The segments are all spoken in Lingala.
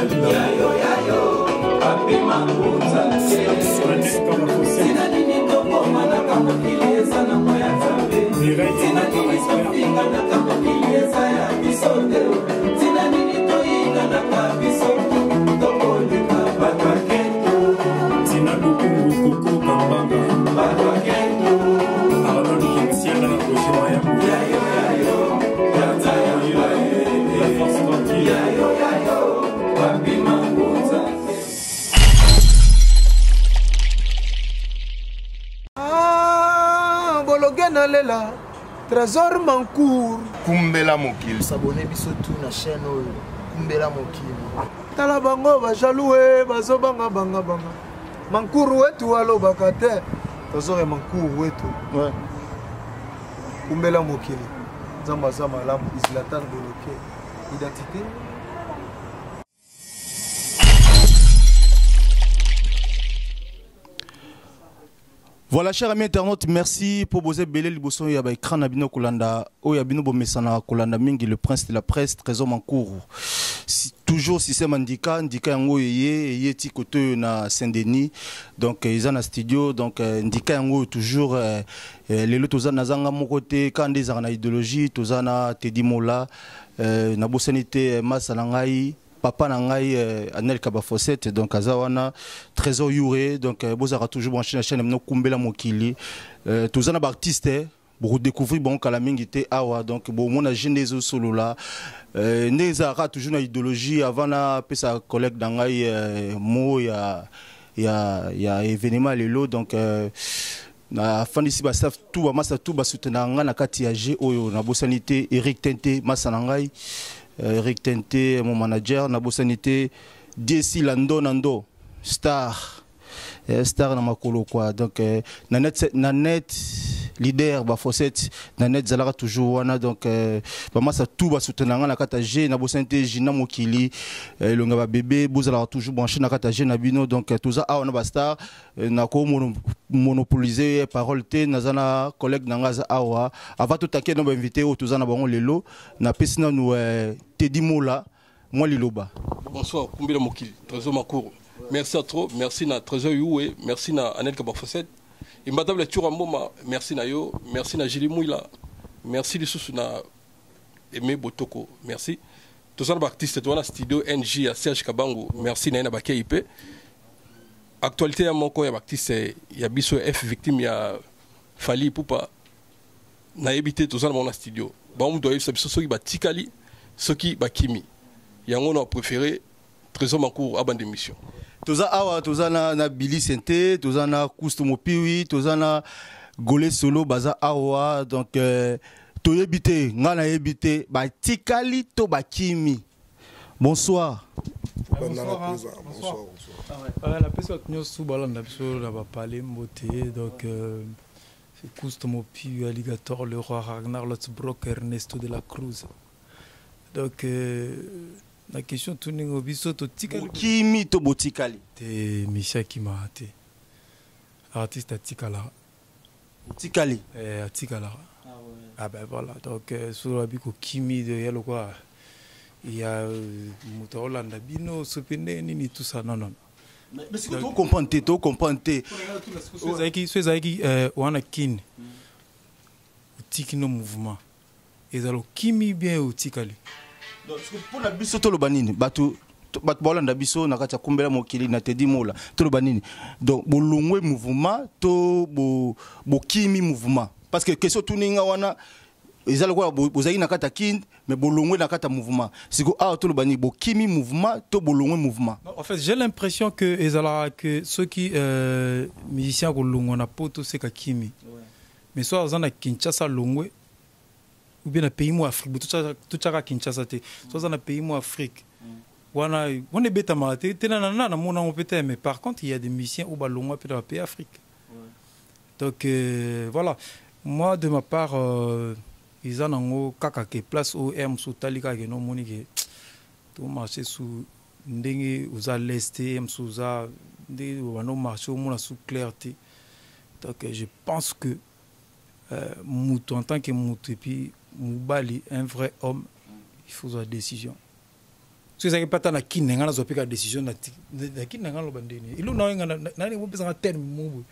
Yayo yayo papi makunza tina nini tokomanaka mokili eza nango ya nzambe tina nini tofinganaka mokili eza ya biso te tina nini toyinganaka biso tokoleka bato ya keto tina lukungu koko kambanga bato ya keto arnold kinsiana roger mayabu yayo yayo yanza yamba la force tranquille yayo yayo papi makunza. Ah, bologe nalela Trésor Mancour. Kumbela mokili. S'abonner biso tout na chaîne oyo Kumbela mokili. Tala bango ba jaloux eh, bazo banga banga banga. Mancour wetu alobaka te. Trésor ya Mancour wetu. Ouais. Kumbela mokili. Nzambe aza malamu, Zlatan Boloke. Identité. Voilà, chers amis internautes, merci pour vos belé liboso ya ba écran na bino kolanda oyo ya bino bomesana kolanda mingi le prince de la presse Trésor Mankourou. Si, toujours système ndika ndika yango eye eye ti côté na Saint-Denis donc ils na studio donc ndika yango toujours lelo toza nazanga moko te kande ezaka na idéologie toza na Teddy Mola na bosani te masa na ngai papa na ngai Anel Kabafosette donc aza wana Trésor Yuré donc bozaka toujours branché na chaîne no kumbela mokili toza na ba artiste pour découvrir bon kala mingi te awa donc bon mona jeune ezo solola nde ezalaka toujours na idéologie avant na pesa collègue na ngai mo ya ya ya événement lelo donc na fandisi ba staff tout ba masa tout ba soutenir nga na kati ya G oyo na bosani te Eric Tente masa na ngai Eric Tente mon manager na bosani te DC Lando Nando star star na makolo quoi donc na net leader ba Fossette na net zalaka toujours wana donc ba masa tout ba soutenir nga na kata G na bosani te Gina Mokili elonga ba bébé bozalaka toujours branché na kata G na bino donc toza awa na ba star na ko monopoliser parole te nazana collègue na ngaza awa avant tout taquer na ba invité oyo toza na bango lelo na pesi nanu Teddy Mola moi liloba. Bonsoir Kumbela Mokili Trésor Mankourou. Merci à trop, merci na Trésor Youé, merci na Anel Kabafosset. Imbatable Tchoura Mboma, merci na yo, merci na Jili Mouila, merci lisusu na Aimé Botoko, merci. Tous les artistes toi na studio NJ à Serge Kabango, merci na na ba KIP. Actualité ya moko ya artiste ya biso F victime ya Fally Ipupa na ebité tous na studio. Ba muto ya biso soki ba tikali, soki ba kimi. Yango na préféré Trésor Mankourou à bande d'émission. Toza awa toza na Billy Sente, toza na Kusto Mopiwi, toza na Golé Solo baza awa donc toyebité nga na yebité ba tikali to ba kimi. Bonsoir. Bonsoir. Bonsoir. Bonsoir. La personne qui nous sous balanda biso na ba parler mbote donc c'est Kusto Mopiwi Alligator le roi Ragnar Lothbrok Ernesto de la Cruz. Donc la question tourne au biso to tikali kimi to botikali te Michel Kima te artiste atikala tikali atikala. Ah ouais. Ah ben voilà donc sur la biko kimi de yalo quoi il y a moto Hollande bino sopende nini tout ça non non. Mais si tu comprends te tu comprends te so ezaki wana kin tiki no mouvement ezalo kimi bien otikali. Donc pour la biso to lobanini bato bato bolanda biso na kati ya kumbela mokili na Teddy Mola to lobanini donc bolongwe mouvement to bo bokimi mouvement parce que question tuninga wana ezala kwa bozali na kati ya kin mais bolongwe na kati ya mouvement siko awa to lobanini bokimi mouvement to bolongwe mouvement. Non, en fait j'ai l'impression que ezala que ceux qui musiciens kolongwa na poto c'est ka kimi. Ouais. Mais soit aza na Kinshasa longwe ou bien na pays mo Afrique tout ça Kinshasa te soit aza na pays mo Afrique wana wana ebetama te te na na na mona on peut mais par contre il y a des musiciens au balongwa pe dans pays Afrique. Donc voilà, moi de ma part ils en ont kaka ke place au M sous talika ke no moni ke tout marché sous ndenge oza l'est M sous za ndenge wana marché au mona sous clarté. Donc je pense que Moutou, en tant que Moutou et puis Moubali, un vrai homme, il faut la décision. Soki ezalaki mpe ata na kini na ngai, nazwa mpe ka décision na kini na ngai, naloba ndeni elo na nga nani bopesanga terme moko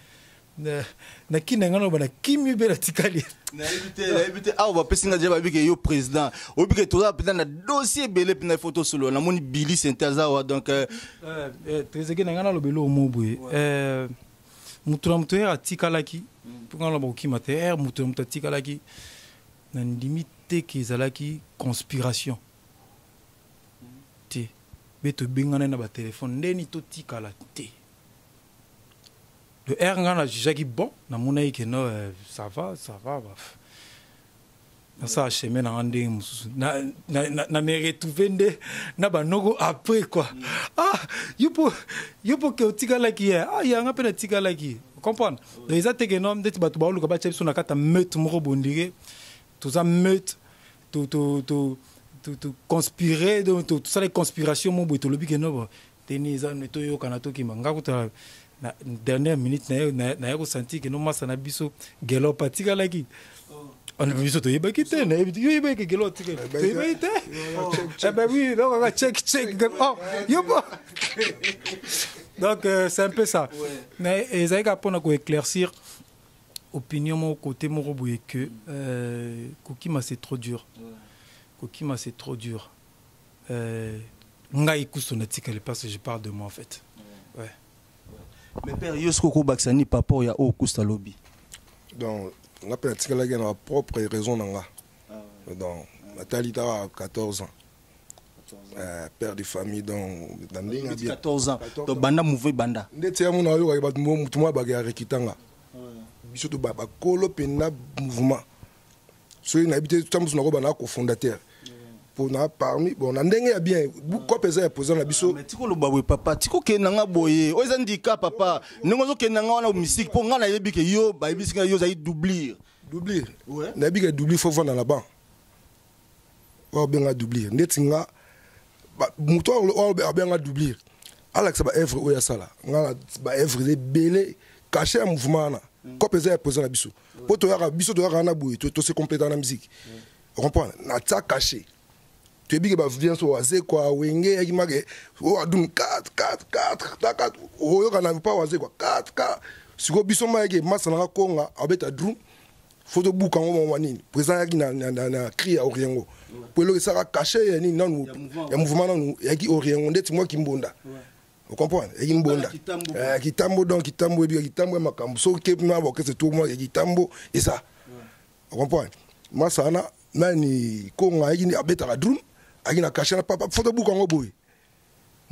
boye. Na kini na ngai, naloba na kimi mpe natikali. Nayebi te, nayebi te. Awa bapesi nga deja, bayebi ke yo président, oyebi ke toza mpenza na dossier ebele mpenza, ifo tosolola. Namoni Bili Sente aza awa, donc Tréseke na ngai, naloba eloko moko boye. Moto na moto ere atikalaki, mpo ngai naloba kokima te. Ere moto na moto atikalaki, na ndimi te ke ezalaki conspiration te. Mpe tobengana na batelefone ndeni totikala te. Le r ngai na jugeaki bon, namonaki ke no, ça va, ça va. Baf, nasala chemin na nga ndenge mosusu, na me retrouve nde na banoko après quoi. Ah, yo mpo ke otikalaki ye, ah, yanga mpe natikalaki, comprendre. Donc eza te ke no ndeti bato baoluka batya biso na kati ya meute moko, bondire toza meute, to conspirer, donc tosala conspiration moko boye, tolobi ke no teni eza toyokana, tokima. Nga kuta na dernière minute naye kosentir ke no masa na biso Gelop atikalaki. On biso toyebaki te, nayebi te. Yo oyebaki ke Gelo atikali? Toyebaki te. Eh ben oui, donc kaka check check, oh yo po. Donc c'est un peu ça. Mais ezalaki kaka mpona koéclaircir opinion moko côté moko boye que kokima, c'est trop dur. Kokima, c'est trop dur. Ngai kusu natikali parce que je parle de moi en fait, ouais. Mais père, yo soki okobakisa nini par rapport ya oyo kusta alobi? Donc nga mpe natikalaki na bapropre raison na nga. Donc natali taka 14 ans, père de famille, donc na ndenge ya bien. 14 ans, donc banda mouvement banda. Ndeti ya mona oyokaki bato, motu moko abaki arekitanga biso to bakolo mpenza mouvement. Soki nayebi te, ta mosusu nakoba na cofondateur mpo na parmi, bon, na ndenge ya bien kope eza ya président na biso. Mais tikoloba boye, papa, tikokende na nga boye, oyo eza ndika papa, ndenge ozokende na nga wana mystique, mpo nga nayebi ke yo, bayebisi nga yo ozali doublure. Doublure, nayebi ke doublure faut vanda na ban oyo abenga doublure. Ndeti nga, moto oyo abenga doublure alakisa baœuvre oyo asala. Nga na baœuvre eza ebele, cachet ya mouvement wana, kope eza ya président na biso, mpo toyaka biso, toyaka wana boye, tose compléta na musique, ocomprendre. Natia cachet, toyebi ke bavien so Wazekwa, Wenge yaki make oyo adum 4 4 4 4, oyoka na pa Wazekwa 4 4. Sikoyo biso mayeke masa nanga konga abeta drum, fo tobuka yango mwa nini. Président ayaki na cri ya Oriengo, po eloko esalaka cachet ya nini nanu ya mouvement nanu eyaki Oriengo, ndeti mwa kimbonda, ocomprendre, eyaki mbonda, kitambo. Donc kitambo ebika kitambo ya makambo, soki ke na baorchestre to mwa ya kitambo eza, ocomprendre. Masa wana nani konga ayaki abetaka drum, ayaki na cachet na papa, fo tobuka yango boye.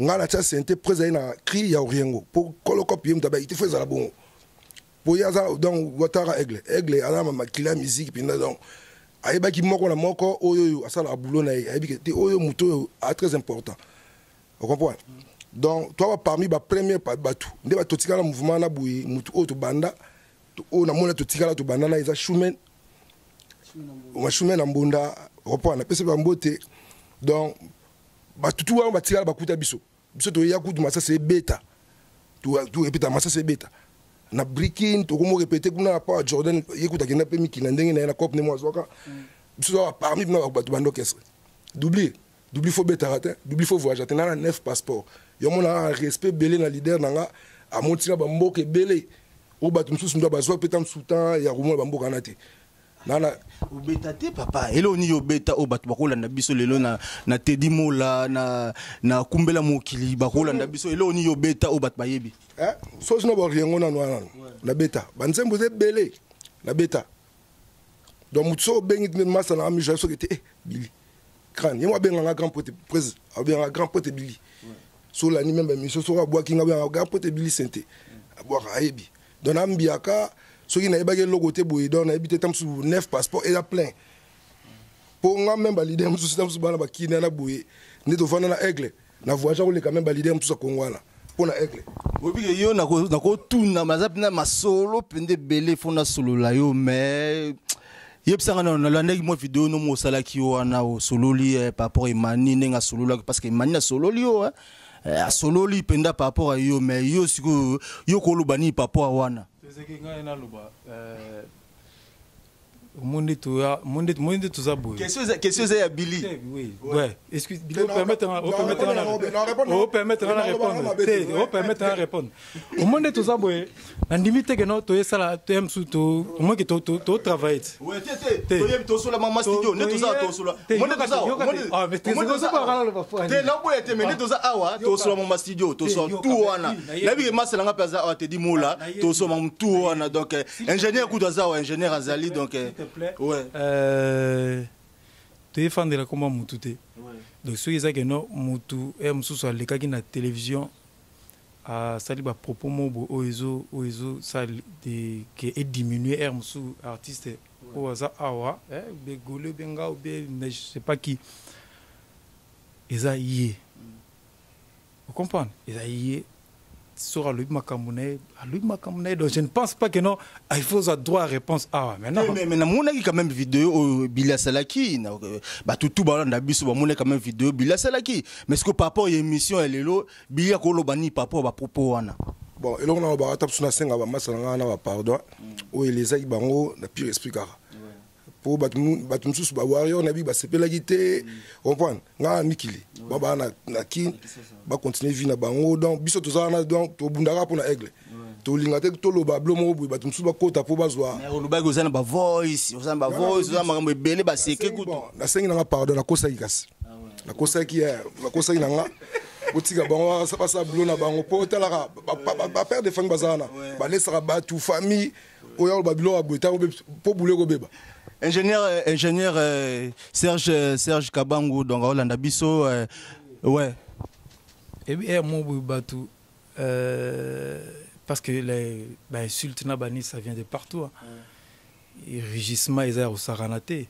Ngai natia sente prese aye na cri ya Oriengo, mpo kolokop ye moto abayaki te, fo ezala bongo, po ye aza donc wataka aigle, aigle aza na makila ya musique mpenza. Donc ayebaki moko na moko oyo oyo asalaka boulot na ye, ayebi ke te oyo moto oyo a très important, ocomprendre. Donc toa parmi bapremier bato nde bato totikala mouvement na boye. Motu oyo tobanda, oyo namona totikala tobanda na eza Shumen, Shumen na Mbonda, ocomprendre, napesi bambote. Donc bato tu wana batikala bakuta biso, biso toya kutu masasi ebeta, torepeta masasi ebeta na Brikin, tokomo répété kuna na pa Jordan. Ye kutu akenda mpe mikili na ndenge na ye na cope nde mo azwaka biso. Toza parmi bino bato banda orchestre. Double double fo betaka te, double fo voyage te, na neuf passeport. Yo mona respect ebele na leader na nga, amontinga bamboka ebele oyo bato mosusu ndo bazwa mpe ta mosusu tan ya komona bamboka wana te. Nana obeta te, papa, eloko nini obeta oyo bato bakolanda biso lelo na Tedi Mola na Kumbela Mokili bakolanda biso? Eloko nini obeta oyo bato bayebi? Eh, soki na bariengo nanu wana nanu nabeta banzembo eza ebele nabeta. Donc motu soki obengi masa na mijo soki te, eh, Bili Crâne ye mo abenganga grand prêtre, prese abenganga grand prêtre Bili. So olandi meme bamission, soki abwaki nga, abenganga grand prêtre Bili Sente, abwaka ayebi. Donc nambiaka soki nayebaki eloko te boye. Donc nayebi te, ta mosusu neuf passeport eza plein, mpo nga meme baleader mosusu, ta mosusu bana bakini wana boye nde tovanda na aigle, na voyage koleka meme baleader mosusu ya Kongo wana mpo na aigle. Obike yo nakotuna, naza mpena masolo mpenza ebele fo nasolola yo, mais yebisanga nano, nalandaki mwa video no mo osalaki wana, osololi par rapport Emani, ndenge asololaki, parce que Emani asololi yo, asololi mpenza par rapport a yo. Mais yo sikoyo, yo koloba nini par rapport a wana? Ezeki ngai naloba, Omoni toya omoni nde toza boye. Question eza ya Billy. Oui, ouais. Excuse, Billy, permettre permettre na répondre. Te, o permettre na répondre. Omoni nde toza boye. Nandimi te ke no toyesala toya mosusu to omoni ke to travaille. Ouais, te te. Toyebi tosola mama studio, nde toza tosola. Omoni toza. Ah, mais te te na boye te, mais nde toza awa tosola mama studio, tosola tout wana. Nayebi ke masala nga mpe aza awa Teddy Mola, tosola mama tout wana donc ingénieur kutu aza awa, ingénieur azali donc s'il te plaît. Ouais. Toyefandela komba mutu te. Donc soki eza ke no mutu ya mosusu alekaki na télévision asali bapropos moko boye oyo ezo oyo ezosala ke ediminue aire mosusu artiste oyo aza awa be gole be nga be je sais pas qui eza ye. Ocomprendre, eza ye soki alobi makambo na ye, alobi makambo na ye. Donc je ne pense pas que non, il faut ozwa droit à réponse awa maintenant. Mais namonaki quand même vidéo oyo Billy asalaki, bato tu balanda biso bamonaki quand même vidéo Billy asalaki. Mais ce que par rapport ya émission ya lelo, Billy akoloba nini par rapport bapropos wana? Bon, eloko na lobaka ata biso, nasenga bamasa na ngai na bapardon oyo elezaki bango na pire esprit kaka mpo bato mosusu bawarrior na bi basepelaki te. Comprendre ngai na mikili babaa na Kine, bacontinue vie na bango. Donc biso toza wana, donc tobundaka mpo na Aigle, tolinga te toloba bilo moko boye bato mosusu bakota mpo bazwa. Olobaki oza na bavoice, oza na bavoice, oza na makambo ebele, baseke kutu. Nasengi nanga pardon, nakosaki, kasi nakosaki, nakosaki na nga. Botika bango basala bulo na bango mpo otalaka bapère de famille baza wana, balesaka bato famille oyo aloba biloko ya boye mpo bulo ekobeba. Ingénieur Serge Kabangu, donc olanda biso, ouais. Ebi ere mo boye bato, parce que les bainsulte na bani, ça vient de partout, hein. Rugissement eza ya kosakana te,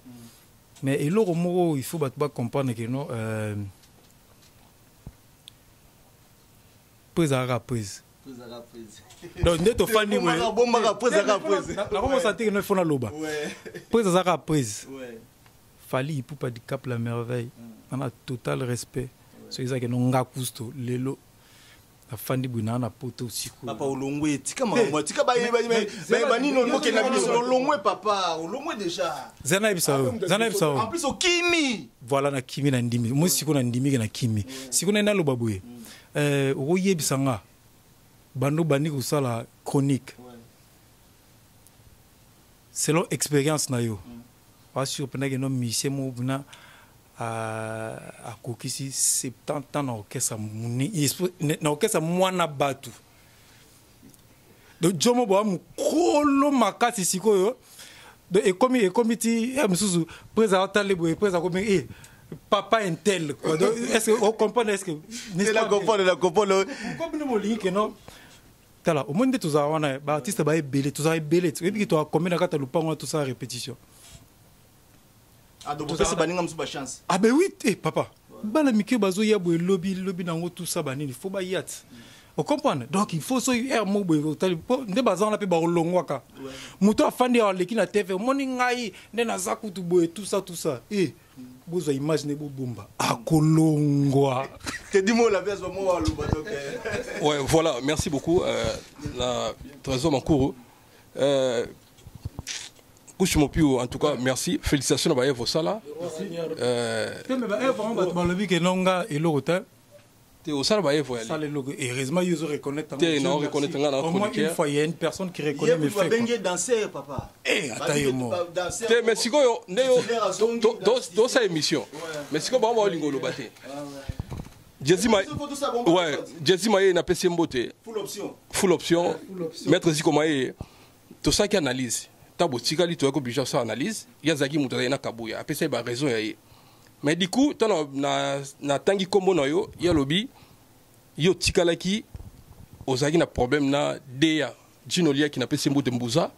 mais eloko moko il faut bato bacomprendre ke no mpo ezalaka prise. Donc nde tofandi boye, nakomosa te ke no ifo naloba prise azalaka prise. Fally Ipupa Dicap la Merveille, nana total respect. Soki ezalaki no nga kusto lelo nafandi boye naa na poto sikoyo. Papa, olongwe, tika makambo, tika banini, okenda biso, olongwe papa, olongwe déjà. Zana yebisa yo, zana yebisa yo. En plus okimi. Voilà, na kimi, na ndimi mo sikoyo, na ndimi ke na kimi sikoyo nai naloba boye, okoyebisa nga bando bandi kosala chronique selon expérience na yo, asur mpena ke no musicien moko mpena akokisi 70 ans na orchestre, na orchestre mwana bato. Donc jomo boa mokolo makasi sikoyo. Donc ekomi ti ya mosusu président atali boye, président akomi e papa intel quoi. Donc est-ce que on comprend, est-ce que La comprendre, la comprendre. Pourquoi bino bolingi ke no tala omoni nde tozala wana baartiste ba ebele, tozala ebele, oyebiki toakomi na kati ya lopango wana, tosala répétition. Ah, donc opesi baninga mosusu bachance. Ah ben oui te papa, bana mike bazoya boye lobi lobi nango tout ça banini, faut baya ti ocomprendre. Donc il faut soki aire moko boye otali po nde baza wana mpe bakolongwaka moto afandi awa aleki na TV, omoni ngai nde naza kutu boye, tout ça, tout ça, e bozwa image nde bobomba akolongwa. Teddy Mola, bien sûr, moi, donc, Ouais, voilà, merci beaucoup, la Trésor Mankuru. Kushimopio, en tout cas, merci. Félicitations à Bayev Osala. Te me baeve bato balobi ke nonga eloko te. Te Osala Bayev. Ça, le logo. Heureusement, ils reconnaissent. Te, non, reconnaître nga na Au moins une chroniqueur. fois, il y a une personne qui reconnaît mes faits, quoi. Babenge danser papa. Eh, ata yo mo. Te, mais sikoyo nde yo tosala émission, mais sikoyo bango baolinga oloba te. Jesi ma, ouais, Jesi Maye, napesi ye mbote. Full option. Full option. Maître Ziko Maye, tosalaki analyse ntango botikali, toyaki obligé osala analyse. Ye azalaki moto azali na Kabuya, apesi ye baraison ya ye, mais du coup ntango natangi nkombo na yo, ye alobi yo otikalaki, ozalaki na problème na deya Jino Liaki, napesi ye mbote mbuza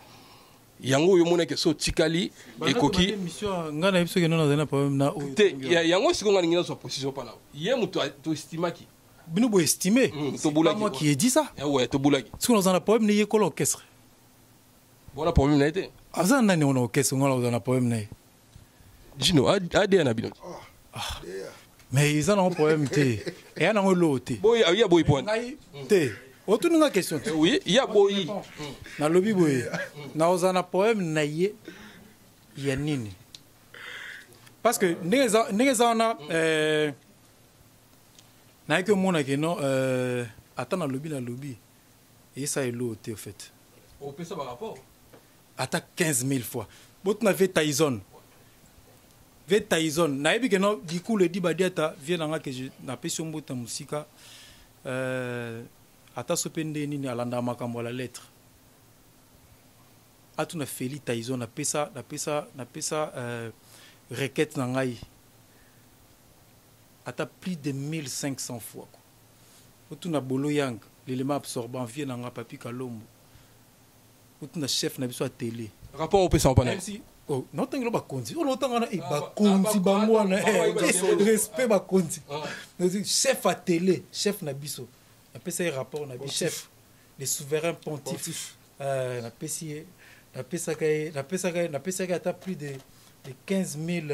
yango oyo omonaki so otikali ekoki. Ngai nayebi soki no nazali na problème na oyo. Te, yango sikoyo nga ningi nazwa position mpana ye moto toestimaki. Bino boestime. Tobulaki. Moi qui ai dit ça. Ouais, tobulaki. Soki naza na problème na ye kola orchestre. Bona problème na ye te. Aza nani wana orchestre ngana oza na problème na ye? Jino adeya na bino. Mais eza nango problème te, eya nango eloko te. Boyi ya boyi point. Ngai te, otuni nga question te. Oui, ya boyi. Nalobi boye, nakozala na problème na ye. Ya nini? Parce que ndenge eza wana, nayaki omona ke non, ata nalobi eyesa elo te, au fait. Opesa barapport. Ata 15 000 fois. Botuna ve Tyson, ve Tyson, nayebi ke non, du coup le di badiata vie nanga ke napesi yo mbota mosika, ata so mpe nde nini alandaka makambo ya la lettre. Atuna Feli Tyson, napesa requête na ngai ata plus de 1500 fois quoi. Otuna Bolo Yang, l'élément absorbant, vie nanga Papi Kalombo, otuna chef na biso ya télé. Rapport opesa mpa na MC, oh, naotangela bakonzi oyo naotanga wana, bakonzi bango wana, respect bakonzi. Chef ya télé, chef na biso, napesa ye rapport na bi chef, le souverain pontife, napesi ye, napesaka ye ata plus de 15 000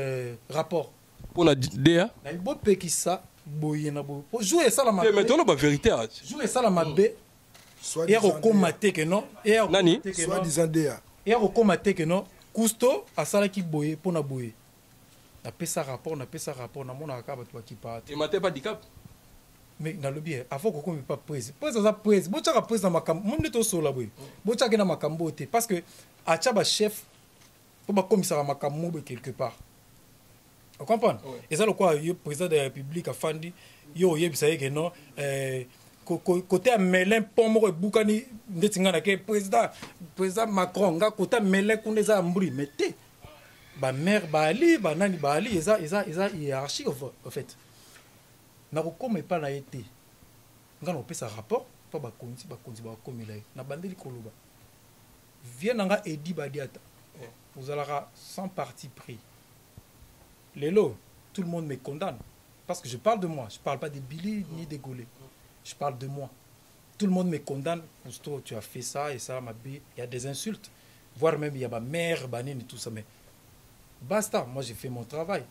rapports. Mpona da. Nayebi bopekisa boye na boye po jour esalama. Mais toloba vérité. Jour esalama mabe, eya kokóma te ke non. Nani? Soi-disant DA. Eya kokóma te ke non, Cousteau asalaki boye mpona boye. Napesa rapport, napesa rapport, namonaka kaka bato bakipaka te. Emate pa dicap. Mais nalobi ye avant kokomi pa prise, prise aza prise, botiaka prise na makambo mo nde tosola boye, botiaka na makambo oyo te, parce que atya bachef mpo bakomisaka makambo mo boye quelque part, ocomprendre? Eza lokola yo président de la République afandi, yo oyebisa ye ke non, côté ya Melun pont moko ebukani, ndeti ngai nake président Macron, nga côté ya Melun kuna eza ya mbri, mais te bamaire baali, banani baali, eza hiérarchie au fait. Nakokóma epai na ye te, ngai nakopesa rapport mpo bakonzi bakomela ye. Nabandeli koloba, vie na nga Edi Badiata, ozalaka sans parti pris. Lelo tout le monde me condamne parce que je parle de moi, je parle pas de Billy ni de Golé, je parle de moi. Tout le monde me condamne: Cousteau, tu as fait ça et ça, ma il y a des insultes, voire même il y a ma mère banine et tout ça. Mais basta, moi j'ai fait mon travail.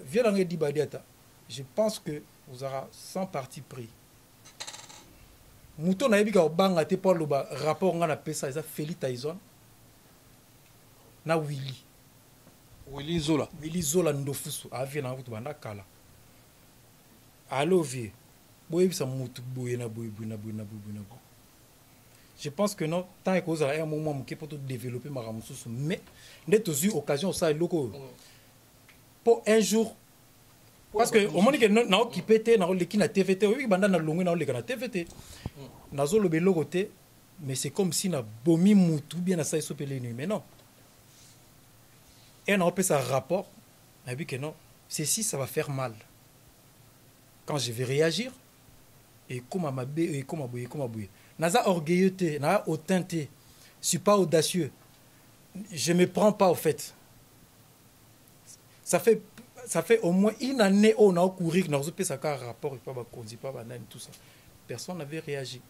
Viens dans Edi Badiata, je pense que vous aurez sans parti pris. Moto nayebi ka obanga te mpo aloba rapport nga napesa eza Feli Tyson na Willy. Willy Zola. Willy Zola Ndofusu, avie na kutu banda kala. Alo vie, boyebisa motu boye na boye, boye na boye na boye, boye na boye. Je pense que non, tant ekozala un moment moke mpo todéveloppe makambo mosusu, mais nde tozwi occasion osala eloko oyo mpo un jour, parce que omoni ke naokipe te, naoleki na TV te, oyebi banda nalongwe, naoleka na TV te, nazoloba eloko te, mais c'est comme si nabomi mutu bien, nasali so mpe leni. Mais non, e naopesa rapport, nayebi ke non, ceci ça va faire mal quand je vais réagir, ekóma mabe, ekóma boye, ekóma boye. Naza orgueilleux te, naza hautain te, je suis pas audacieux, je me prends pas au fait. Ça fait au moins une année oyo naocourir, nazopesaka rapport epa bakonzi, pa banani, tout ça, personne n'avait réagi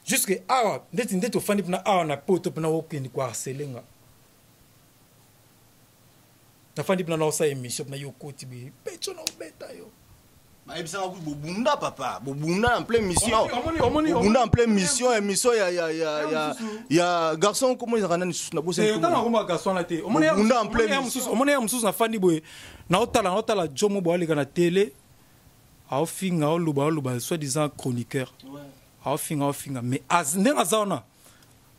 jusque awa. Ndeti ofandi mpena awa na poto, mpena okende koharceler nga, nafandi mpena naosala émission, mpena yo okoti boye, pecho na obeta yo. Bayebisaka kutu bobunda, papa, bobunda en pleine mission, bobunda en pleine mission, émission ya garçon, comment ezalaka, nani susu na bosotanga koma garçon wana te. Bobunda en pleine mission. Omoni ya mosusu, nafandi boye, naotala jo mo boye aleka na télé, aofinga, aoloba, soi disant chroniqueur, aofinga, mais ndenge aza wana,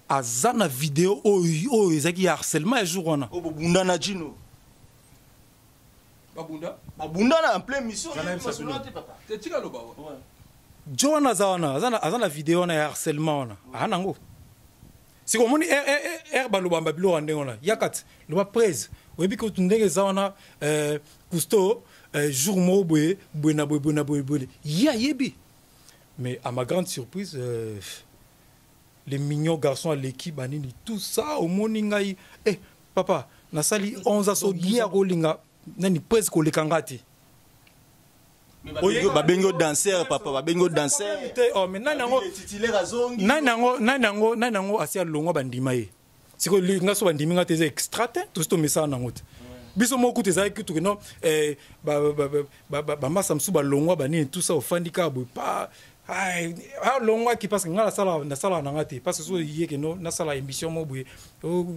aza na video oyo ezalaki ya harcèlement ya jour wana. Bobunda na Jino. Babunda. Babunda na en pleine mission. Tika loba. Jo wana aza wana, aza na video wana ya harcèlement wana, aza nango. Siko omoni r balobamba biloko ya ndenge wana, yaka ti loba prese, oyebi kutu ndenge eza wana, Cousteau, jour moko boye boye na boye boye na boye boye, ye ayebi. Mais à ma grande surprise, les mignons garçons aleki banini, tout ça, omoni ngai, eh papa, nasali 11 ans so ye akolinga nani presque koleka nga te. Babengi yo danseur, papa, babengi yo danseur. Te, oh, mais nani yango? Titulaire azongi. Nani yango asi alongwa, bandima ye. Sikoyo nga so bandimi nga te, eza extra te, tosi tomesala nango te. Biso moko kutu ezalaki kutu no, bamasa mosusu balongwa banini, tout ça, ofandi kaka boye pa Alongwaki parce que ngai nasalaka na nga te, parce que so ye ke no nasala émission moko boye,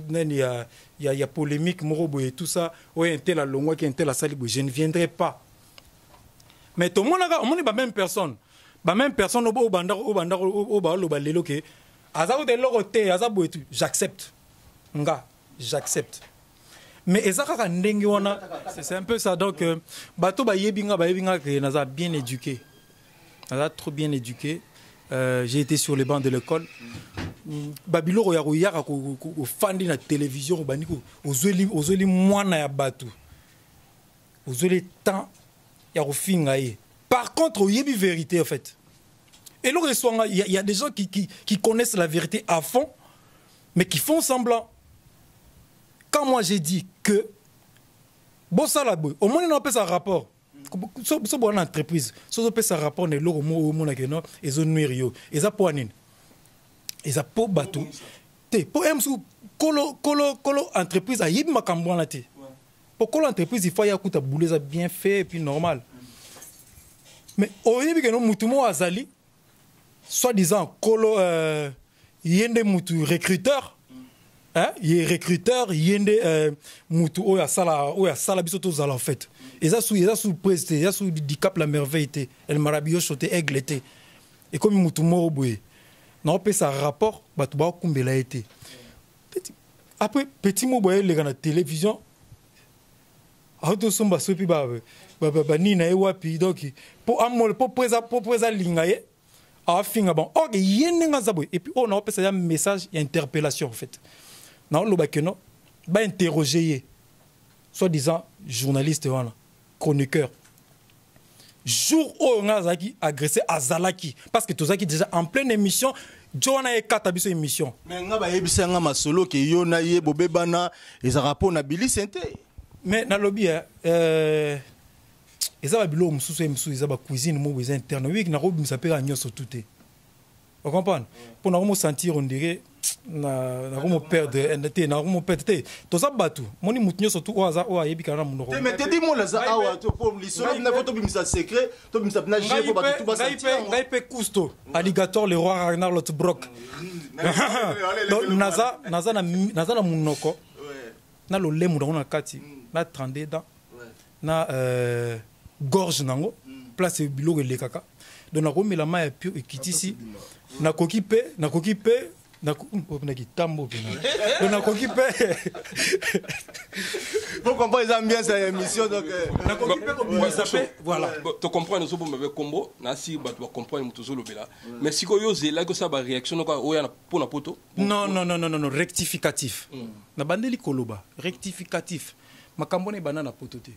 nani ya polémique moko boye, tout ça, oyo un tel alongwaki, un tel asali boye, je ne viendrai pas. Mais tomonaka, omoni bamême personne, bamême personne oyo bandako, oyo bandako, oyo baoloba lelo ke aza kuta eloko te, aza boye tu. J'accepte, nga j'accepte, mais eza kaka ndenge wana, c'est un peu ça. Donc bato bayebi nga, bayebi nga ke naza bien éduqué, naza trop bien éduqué. J'ai été sur les bancs de l'école. Babiloko ya koyaka kofandi na télévision, obandi ozweli mwana ya bato, ozweli temps ya kofinga ye. Par contre, oyebi vérité en fait. Eloko eswanga, il y a des gens qui connaissent la vérité à fond mais qui font semblant. Quand moi j'ai dit que bosala boye, omoni na opesa rapport, so bona entreprise, so ozopesa rapport na eloko moko omonake no ezonuire yo, eza mpo nini? Eza mpo bato te, mpo ye mosusu kolo, kolo, kolo entreprise ayebi makambo wana te. Mpo kolo entreprise, il faut aya kuta boulot eza bien fait et puis normal. Mais oyebi ke no mutu moko azali soi-disant kolo, ye nde mutu recruteur, hein? Ye recruteur, ye nde mutu oyo asala, oyo asala biso tozala. En fait, eza su prise te, eza su Dicap la Merveille te, El Maravilloso te, Aigle te. Ekomi mutu moko boye naopesa rapport, bato baokumbela ye te. Après, petit mo boye eleka na télévision, autosomba soki banini na ye wapi. Donc mpo amole, mpo eza alinga ye, afinga. Bon, or ye ndenge aza boye, et puis oyo naopesa ya message ya interpellation en fait, naoloba ke no bainterroge ye, soi-disant journaliste wana, chroniqueur. Jour oyo ngai azalaki agressé, azalaki, parce que tozalaki déjà en pleine émission, jo wana ekata biso émission. Mais nga bayebisa nga masolo ke yo na ye bobebana ezalaka mpo na bilise te. Mais nalobi, eza babiloko mosusu, ye mosusu eza bacuisine moko eza interne. Oyebi, nakobimisa mpe kaka nyonso tu te, ocomprendre? Mpo nakomosentir, on dirait nakomoperdre te, nakomoperdre te. Toza bato, moni motu nyonso tu oyo aza, oyo ayebi kaka na monoko. Te, mais Teddy Mola aza awa po lisolo na fo tobimisa secret, tobimisa mpena je po bato tu basentir. Ngai mpe Kusto Alligator, le roi Ragnar Lotbrok. Donc naza na monoko na lolemo nango na kati na 32 dents na gorge nango, place biloko elekaka. Donc nakomela mai ya pio ekitisi, nakoki mpe na kitambo mpena, donc nakoki mpe. Faut comprendre eza ambiance ya émission, donc nakoki mpe kobimisa mpe, voilà. Tocomprendre, ozobomba mpe kombo nasi, bato bacomprendre moto ozolobela. Mais sikoyo ozelaki osala baréaction noko oya mpo na poto? Non, non, non, non, non, rectificatif. Nabandeli koloba rectificatif. Makambo wana ebanda na poto te.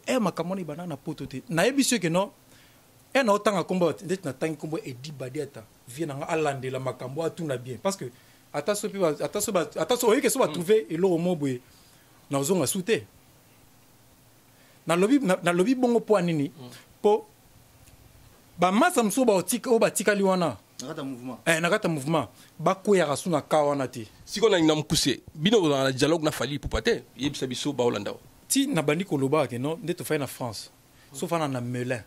E makambo wana ebanda na poto te. Nayebi soki no e na otanga nkombo ndeti natangi nkombo Edi Badi, ata vie na nga alandela makambo, atuna bien, parce que ata so mpe ata so oyebi ke so batrouve eloko mo boye, nazonga su te. Nalobi bongo mpo ya nini? Mpo bamasa mosusu oyo batikali wana na kati ya mouvement, bakweyaka su na ka wana te. Sikoyo nalingi na mokuse, bino bozala na dialogue na Fally Ipupa te? Yebisa biso, baolanda. Ti nabandi koloba ke no nde tofai na France, so fana na Melun,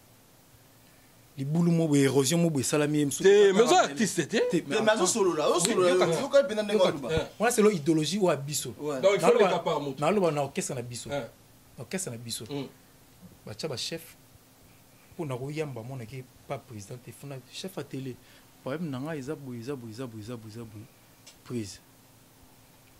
libulu mo boye, érosion mo boye esalami ye. Te, mais oza artiste te. Mais azosolola, azosolola, yoka mpenza ndenge aloba. Wana selo idéologie oyo ya biso. Naloba na orchestre na biso, orchestre na biso batya bachef mpo na koyamba, monaki pa président te, funa chef ya télé. Problème na ngai eza boye, eza boye, eza boye, eza boye, eza boye, prise.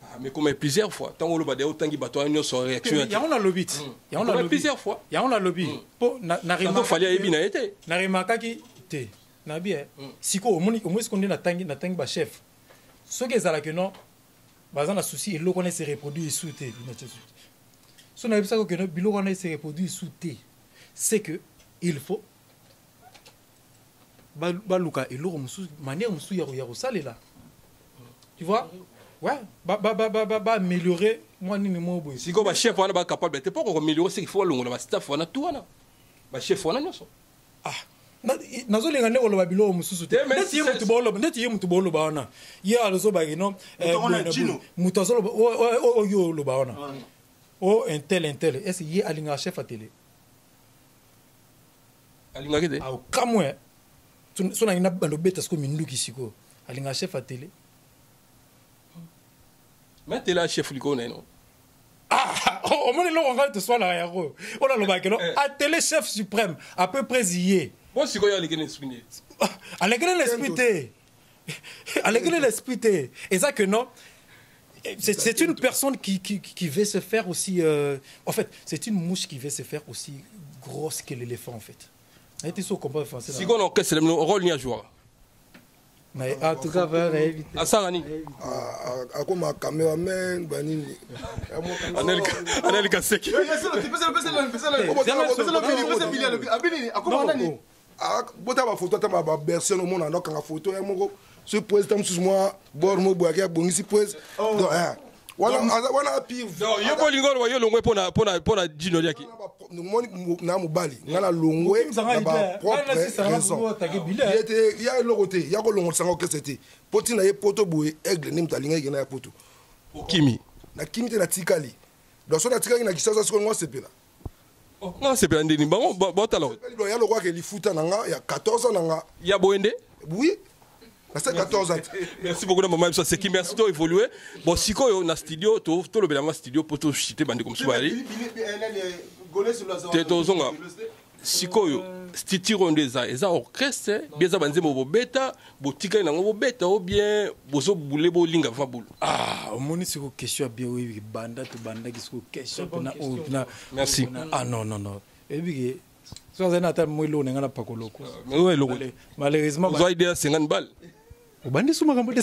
Ah, mais comme plusieurs fois ntango oloba deya otangi bato wana nyonso, réaction. Yango nalobi ti, yango nalobi plusieurs fois. Yango nalobi mpo na Fally ayebi na ye te. Naremarkaki te, nayebi sikoyo. Omoni, omoni sikoyo nde natangi bachef. Soki ezalaki no baza na souci eloko wana ese reproduire esu te, so nayebisaki okende biloko wana ese reproduire esu te, c'est que il faut baluka eloko mosusu, manière mosusu ya kosalela, tu vois? Ouais, ba améliorer mwa nini moko boye. Sikoyo bachef wana bacapable te mpo koaméliorer, c'est qu'il faut balongola bastaff wana tu wana, bachef wana nyonso. Ah, nazolinga nde koloba biloko mosusu te. Neti ye mutu booloba wana, ye azobaki no moto azoloba oyo oloba wana o un tel, un tel, est ce ye alingaka chef ya télé? Alingaki te. Aokamwe so nangi nabanda obeta sikoyo minduki sikoyo, alingaka chef ya télé. Mais télé ya chef likolo na ye no. Ah, omoni eloko ngai toswalaka yango oyo nalobaka no atele chef suprême à peu près ye. Bon, sikoyo aleki na esprit nde. Alekeli na esprit te, alekeli na esprit te. Eza que non, c'est une personne qui veut se faire aussi en fait, c'est une mouche qui veut se faire aussi grosse que l'éléphant, en fait. Nayebi te so comprendre français. Sikoyo na orchestre na bino, rôle nini ajouaka? En tout cas, nayebi te. Asala nini? Akoma cameraman, banini. Anel Kaseki. Bota bafoto, ata baversion, omona andokanga foto ya moko soki président mosusu mwa bor mo boyaki abongisi prese. Donc wana pire. Yo mpo olingi oloba yo longwe mpona Dino Liaki? Moni na mobali nga na longwe na bapropre raison. Ye te ya eloko te ya kolongolisanga orchestre te, mpo ntina ye poto boye, Aigle nde moto alingaki kenda ya poto. Okimi? Nakimi te, natikali. Donc so natikaki na Kisasa, sikoyo ngo asepela. Nga asepela ndeni bango baotala. Ya lokwaka lifuta na nga ya 14 ans na nga. Ya boye nde. Oui, nase 14 ans. Merci beaucoup na mama biso aseki. Merci, to évoluer. Bon, sikoyo na studio, tolobela ma studio mpo tochite bandeko mosusu bayali te. Tozonga sikoyo structure oyo nde eza orchestre bien, eza banzembo bobeta, botikali nango bobeta o bien bozobule bolinga va bulu. Ah, omoni siko question ya bien oyebi banda tobandaki siko question mpena oyo mpena. Merci. Ah non, non, non, oyebi ke so azali na ata mo eloko na ngai na pakoloko. Oyo eloko. Malheureusement. Ozwa idée ya 50 balle. Obandi su makambo te.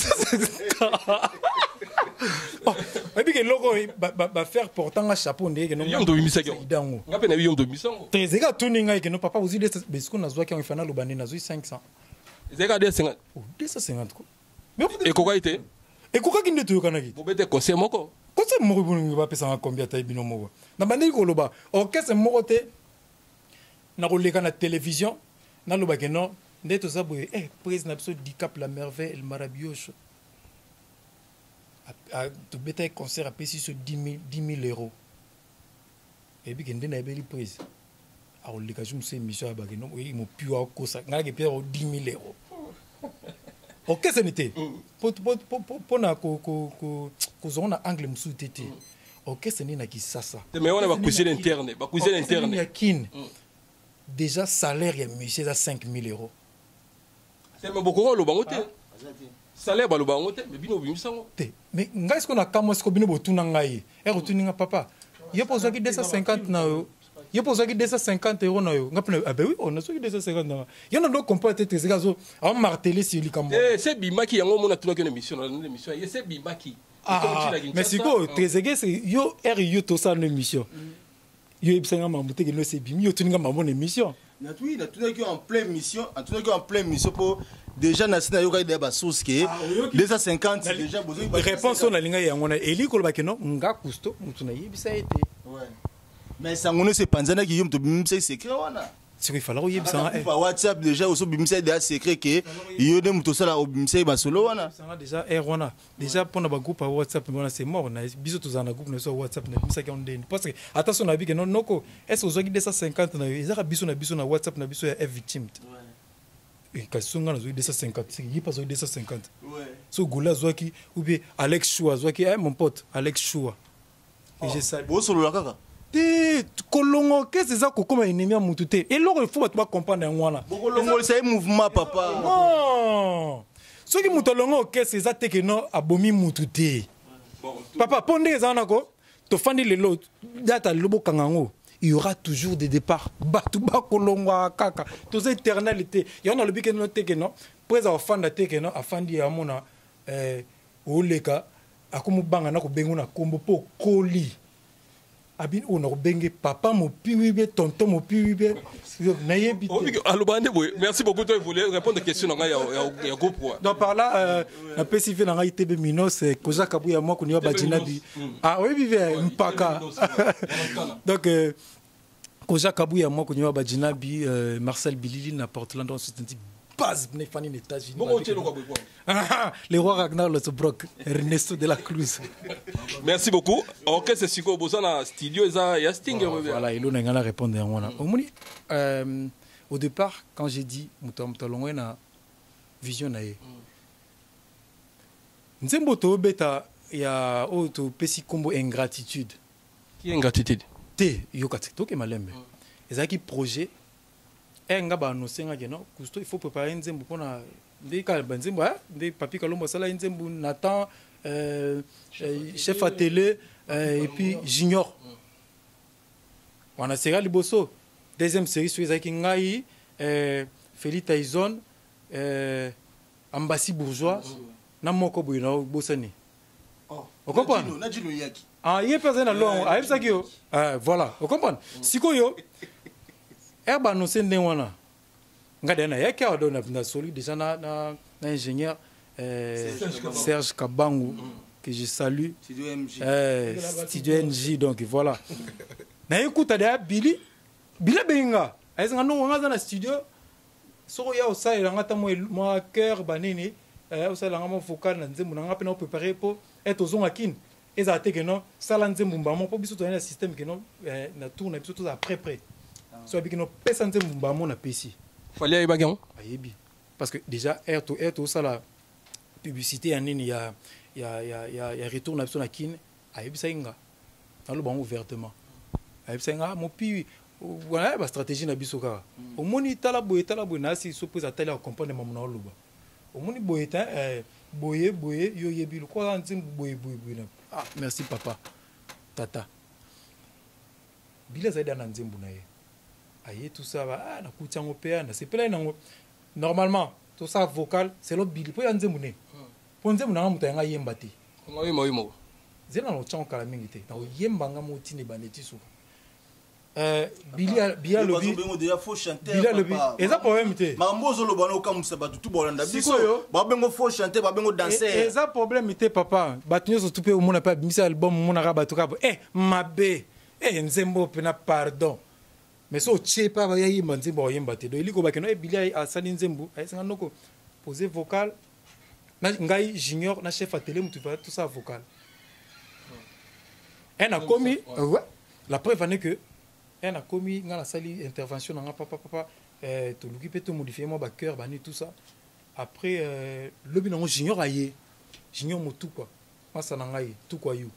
Oyebi ke eloko oyo bafaire portanga chapeau ndenge Yo moto obimisaki yango. Yango. Nga mpe nayebi yo moto obimisa yango. Trésor atuni ngai keno papa ozwi besiko nazwaki yango, ifana aloba nde nazwi 500. Ezalaki kaka 250? Oh, 250 ko. Ekokaki te? Ekokaki nde toyokanaki. Bobete concert moko. Concert moko bolingi bapesanga combien? Ata bino moko na bandeki koloba orchestre moko te na koleka na télévision nalobaki non nde toza boye, prise na biso Dicap la Merveille El Maravilloso. Tobetaki concert, apesi biso 10 000 euros. Eyebi ke nde nayebeli prise akoleka jour mosusu émission ayabaki no oyebi mopiwa akosa ngai nake pesa 10 000 euros okeseni te mpona kozonga na angle mosusu te te orchestre nini na Kisasa. Te, mais wana bacuisine interne, bacuisine Orchestre nini interne. Ya Kine déjà salaire ya musicien eza 5 000 euros. Te, mais bokoka oloba yango te, salaire baloba yango te, mais bino obimisa yango. Te, mais ngai sikoyo na kamwa sikoyo bino botuna ngai ere otuni nga papa yo mpo ozwaki 250 na yo, yo mpo ozwaki 250 euros na yo, nga mpe ah ben oui, oh, nazwaki 250 na nga yo na ndo comprendre te. Trésor azo amartele sur likambo. Te, se bimaki yango omona tunaki na émission na émission ye se bimaki. Ah, mais sikoyo Trésor yo ere yo tosala na émission, yo oyebisanga mambo te keno ese ebimi, yo otuni nga mambo na émission. Natui, natunaki en pleine mission, natunaki en pleine mission mpo déjà nasi nayokaki deya basource ke 250 déjà bozwi. Réponse oyo nalingai yango wana eli koloba keno nga Kusto motu nayebisa ye te. Mais sango nyonso epanzanaki, yo moto obimisaki secret wana. Sikoyo ifala koyebisanga. Pa WhatsApp déjà ozobimisaki deya secret ke yo nde moto osala obimisaki masolo wana. Oyebisanga déjà aire wana déjà mpona bagroupe ya WhatsApp wana, c'est mort. Na biso tozala na groupe na biso ya WhatsApp, nabimisaki yango ndeni? Parce que ata so nayebi ke no noko est ce ozwaki 250 na yo, ezaka biso na biso na WhatsApp na biso ya F victime te. Kasi so nga nazwaki 250, seke ye mpe azwaki 250, so Gola azwaki ou bien Alex Chua azwaki, mon pote Alex Chua et je salue. Bosolola kaka. Te, kolonga orchestre eza kokóma ennemi ya mutu te. Eloko il faut bato bacomprendre yango wana. Bokolongolisa ye mouvement, papa. Non, soki moto alonga orchestre eza te ke no abomi mutu te, papa, mpo ndenge eza wana ko tofandi lelo data lelo bokanga yango, il y aura toujours des départs, bato bakolongwaka kaka, toza éternel te. Yango nalobi ke no te ke no mpo eza kofanda te ke no afandi amona oleka akomobanga na kobenga na kombo mpo okoli abi oyo nakobenge papa mopiwi be tonton mopiwi be nayebi te. Aloba nde boye. Merci beaucoup. Toi voulais répondre question na ngai ya groupe wa. Donc par là napesi ve na ngai Tebe Minos, koza kabuya mwa kuniwa bajinabi. Ah, oyebi ve mpaka. Donc koja kabuya mwa kuniwa bajinabi, Marcel Bilili na Portland, on se dit base ne fani na États-Unis. Bongo otie eloko ya boye kwa. Le roi Ragnar Lothbrok, Ernesto de la Cruz. Merci beaucoup. Orchestre sikoyo boza na studio eza ya Sting. Voilà, elo na ngai na répondre yango wana. Omoni, Au départ, quand j'ai dit moto moto alongwe na vision na ye, nzembo tobeta ya oyo topesi nkombo Ingratitude. Qui Ingratitude? Te, yoka te, toke malembe. Ezalaki projet e nga baannonce nga ke non, Cousteau, il faut préparer nzembo mpona nde kaka banzembo, ah, nde Papi Kalombo asala ye nzembo, Nathan, chef atelier, et puis Junior wana série ya liboso. Deuxième série soki ezalaki ngai, Feli Tyson, Ambassi Bourgeois na moko boye na bosani. Ocomprendre? Na Jino yaki. Ah, ye mpe azali na longo, ayebisaki yo. Ah, voilà, ocomprendre? Sikoyo ere baannonce ndenge wana, nga deya nayaki awa, donc nasoli déjà na ingénieur Serge Kabangu, que je salue. Studio MJ. Studio NJ. Donc voilà, nayekuta deya Bili. Bili abengi nga, ayesanga ndongo nga aza na studio, soki oya osalela nga ata mwa chœur banini, osalela nga mwa vocal na nzembo na nga mpe na oprépare mpo ete ozonga kini. Ezala te ke non, sala nzembo mbamo, mpo biso tozali na système ke non, na tour na biso tozala prêt prêt. So abiki no pesa nzembo mbamo, napesi. Fali ayebaki yango? Ayebi, parce que déjà air to air tosala publicité ya nini ya retour na biso na Kine, ayebisaki nga, naloba yango ouvertement, ayebisaki nga: "Ah, mopi wana bastratégie na biso kaka, omoni, tala boye, tala boye." Nasi so mpo eza tali ya comprendre mamu na oloba, omoni boye te, boye boye, yo oyebi lokola nzembo boye boye boye na. Ah, merci papa, tata Bili azali da na nzembo na ye, aye tout ça ba, ah, nakuti yango mpe, ah, nasepelaki nango. Normalement tosala vocal selon Bili mpo ya nzembo ne, mpo nzembo nanga moto ayanga yemba te. Oyemba yo moko? Nzela na otyango kala mingi te, nakoyemba nga motina ebanda eti suka. Bili alobi Bengo déjà faux chanteur. Bili alobi Papa. Eza problème te. Makambo ozoloba na okamwisa bato tu bolanda biso. Sikoyo. Babengo faux chanteur, babengo danseur. Eza problème te, papa. Bato nyonso tu mpe omona mpe abimisa album, omonaka bato kaka mabe, nzembo mpena, pardon, mais so otie mpe ayemba nzembo, akoyemba te. Donc eliko bakeno ebili asali nzembo, ayesinga noko pose vocal na ngai, Junior na chef atelier, motu tosala vocal e nakomi. Ouais. La preuve en est que e nakomi, ngai nasali intervention na nga, papa papa, toluki mpe tomodifie mwa bachœur bani, tout ça. Après, lobi nango Junior aye, Junior Motukwa, masa na ngai Tukwa yu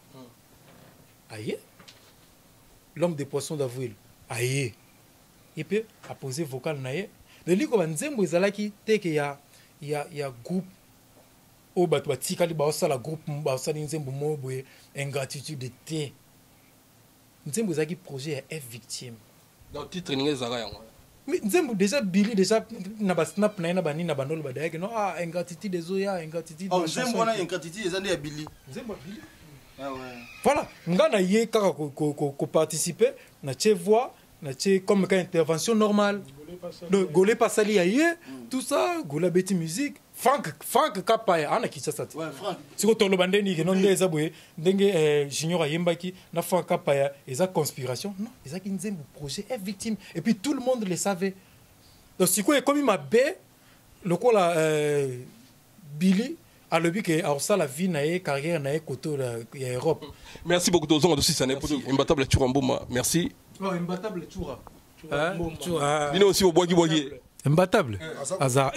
aye, l'homme des poissons d'avril aye, ye mpe apose vocal na ye. Leliko banzembo ezalaki teke ya groupe oyo bato batikali baosala groupe, baosali nzembo moko boye Ingratitude te. Nzembo ezalaki projet ya F Victime. Donc titre ninga ezalaka yango? Mais nzembo déjà, Bili déjà na basnap na ye na banini na bandolo badayaki no, ah, Ingratitude ezoya, Ingratitude. Oh, nzembo wana Ingratitude eza nde ya Bili? Nzembo ya Bili. Ah ouais. Voilà, nga na ye kaka koparticipe, na tie voix, na tie comme ka intervention normale. Donc Gole pasali ya ye, tout ça, Gole abeti musique, Frank Kapaya ana Kinshasa te. Ouais, Frank. Sikoyo toloba ndeni ke no nde eza boye ndenge Junior ayembaki na Frank Kapaya, eza conspiration? Non, ezalaki nzembo projet F Victime et puis tout le monde le savait. Donc sikoyo ekomi mabe lokola Billy alobi ke akosala vie na ye, carrière na ye kote ya Europe. Merci beaucoup, tozonga tosisana po Imbatable Tshoura Mboma, merci. Oh, Imbatable Tshoura. Bino aussi obwaki bwaki. Imbatable aza.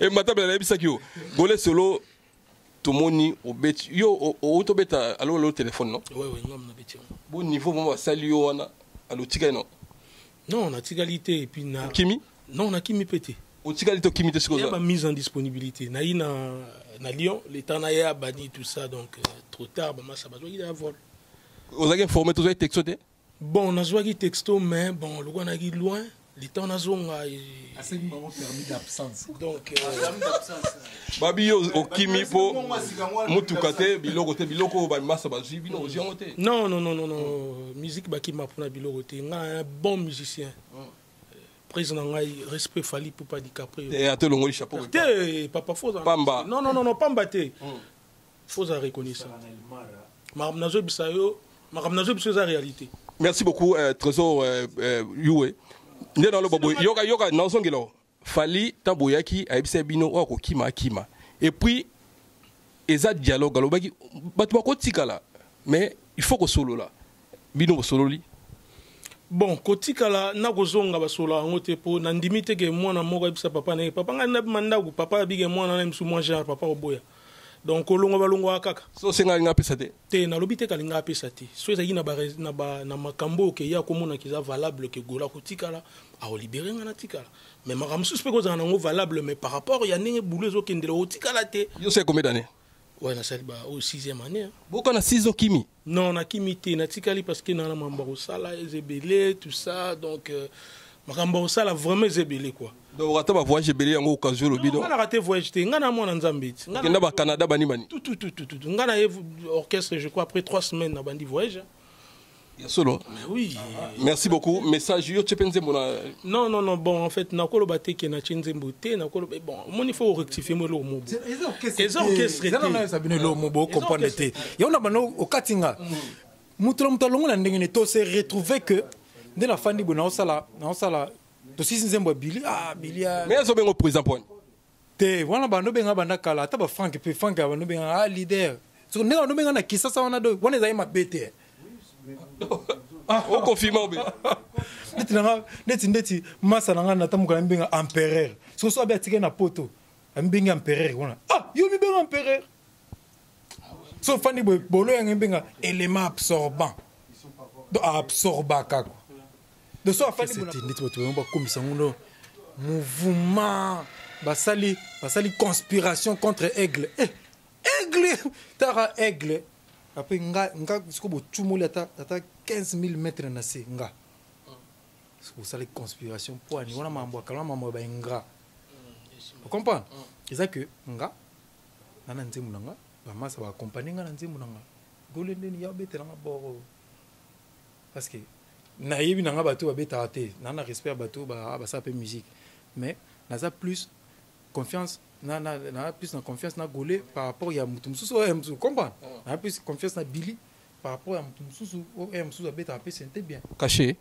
Imbatable, nayebisaki yo Gole solo, tomoni obeti yo, outi obeta alo alo téléphone, non? Ouais, ngam na beti yango. Bo niveau vraiment basali yo wana, alotikali no? Non, natikali te et puis na Okimi? Non, nakimi mpe te. Otikali te, okimi te sikoyo? Ya bamise en disponibilité nayi na Lyon, le temps na ye abadi, tout ça, donc trop tard, bamasa bazwaki ya vol. Ozalaki informé, tozwaki texto te? Bon, nazwaki texto, mais bon, lokola nayaki loin, le temps nazonga Asengi bango permis d'absence. Donc babi yo okimi mpo mutuka te, biloko te, biloko oyo bamasa bazwi, bino ozwi yango te? Non, non, non, non, non, musique bakima mpona biloko te. Nga un bon musicien, président na ngai, respect, Fally Ipupa DiCaprio. Te, ate olongoli chapeau. Te, papa, faut Pamba. Non, non, non, non, pamba te, faut za reconnaissant. Makambo nazoyebisa yo, makambo nazoyebisa yo eza réalité. Merci beaucoup, Trésor Yue. Nde naloba boye, yoka yoka, nazongela o Fally ntango boyaki, ayebisa bino oyo akokima akima, et puis eza dialogue. Alobaki bato bakotikala, mais il faut kosolola. Bino bosololi? Bon, kotikala na kozonga basola yango te, mpo nandimi te ke mwana moko ayebisa papa na ye: "Papa, ngai nabima ndako." Papa abike mwana na ye mosu mwa genre papa oboya. Donc kolongwa, balongwaka kaka. So osenga alinga apesa te? Te, nalobi te kalinga apesa te. So ezalaki na makambo oyo ke ye akomonaka eza valable ke Gola kotikala, akolibérer nga natikala. Mais makambo mosusu mpe kozala nango valable, mais par rapport ya ndenge bulu ezokendela, otikala te. Yo osali combien d'année? Ouais, nasali ba oyo sixième année, hein. Boka na 6 ans kimi? Non, nakimi te, natikali parce que na makambo ya kosala eza ebele, tout ça. Donc makambo ya kosala vraiment eza ebele, quoi. Donc okata bavoyage ebele, yango occasion olobi donc. Nga naka te voyage te, nga na mwana Nzambe ti. Nga Okenda bacanada, bani bani? Tout, tout, tout, tout, tout. Nga na ye orchestre, je crois après 3 semaines na bandi voyage. Ya solo? Mais oui. Merci beaucoup. Message, yo tie mpe nzembo na? Non, non, non. Bon, en fait, nakoloba te ke natie nzembo te. Nakoloba, bon, omoni, faut rectifier mo eloko mobo. Eza orchestre Eza te. Na bino eloko mo bocomprendre te. Yango na bano okati nga moto na moto alongo na ndenge ne to se retrouve que nde nafandi boye, naosala tosisi nzembo ya Bili, ah, Bili, ah. Mais azobenga président poani? Te, wana bando benga banda kala, ata bafrank mpe Frank bando benga, ah, leader. So ndenge bando benga na Kisasa wana, do wana ezali mabe te. Oconfirme obe? Neti nanga, neti masa na nga natamuka, mibenga empereur. Soki so abe atikali na Poto, amibengi empereur wana. Ah, yo mibenga empereur, so ofandi boye, bolo yango ebenga élément absorbant, donc absorbaka, quoi. Donc so afandi boye, neti bato bango bakomisa ngo no mouvement, basali conspiration contre Aigle. Eh, Aigle tara Aigle après nga sikoyo botumoli ata 15 000 mètres na se, nga osali conspiration mpo ani wana? Mambo ya kala, mambo ya baingrat, ocomprendre? Eza ke nga na nzembo na nga, bamasa baaccompagne nga na nzembo na nga. Gole ndeni ya obetela nga boro, parce que nayebi na nga bato babetaka te, na respect ya bato basala mpe musique, mais naza plus confiance na plus na confiance na Gole par rapport ya motu mosusu oyo mosusu, comprendre? Na plus confiance na Billy par rapport ya motu mosusu oyo mosusu abetaka mpe sente bien. Caché.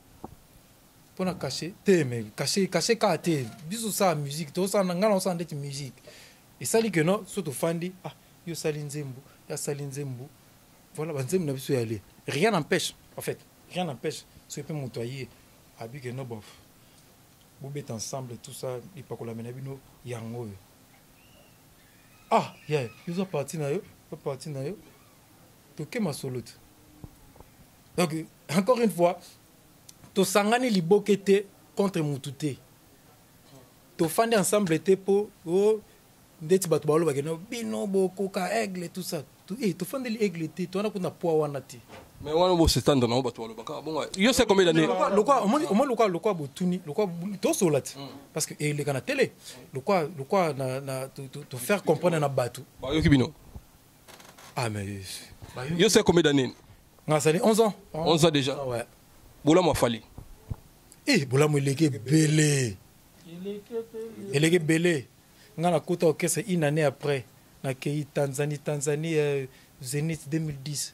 Mpona cachet te, mais cachet kaka te. Biso osala musique, tosala, ngai na osala ndeti musique esali ke no so tofandi, ah, yo osali nzembo, yo asali nzembo, voilà, banzembo na biso yale. Rien n'empêche, en fait, rien n'empêche soki mpe moto aye abi ke no, bon, bobeta ensemble, tout ça, epakolami na bino yango oyo. Ah yeah, yo oza parti na yo, oza parti na yo, toke masolo te. Donc encore une fois, tosangani liboke te contre mutu te, tofandi ensemble te mpo o ndeti bato balobaki no bino bokoka Aigle, tout ça. Tofandeli Aigle te, towana kuna poa wana te. Mais wana bosetendre nango, bato balobaka bongo. Yo c'est combien d'années? Lokwa omoni, lokwa botuni, lokwa tosola te, parce que eleka na télé, lokwa na to faire comprendre na bato. Bayoki bino? Ah, mais Yo c'est combien d'années? Nga asali 11 ans. 11 ans déjà? Ah, ouais. Bolamu afali? Eh, bolamu eleki ebele, eleki ebele. Nga nakota orchestre, une année après nakei Tanzanie. Tanzanie, Zénith 2010,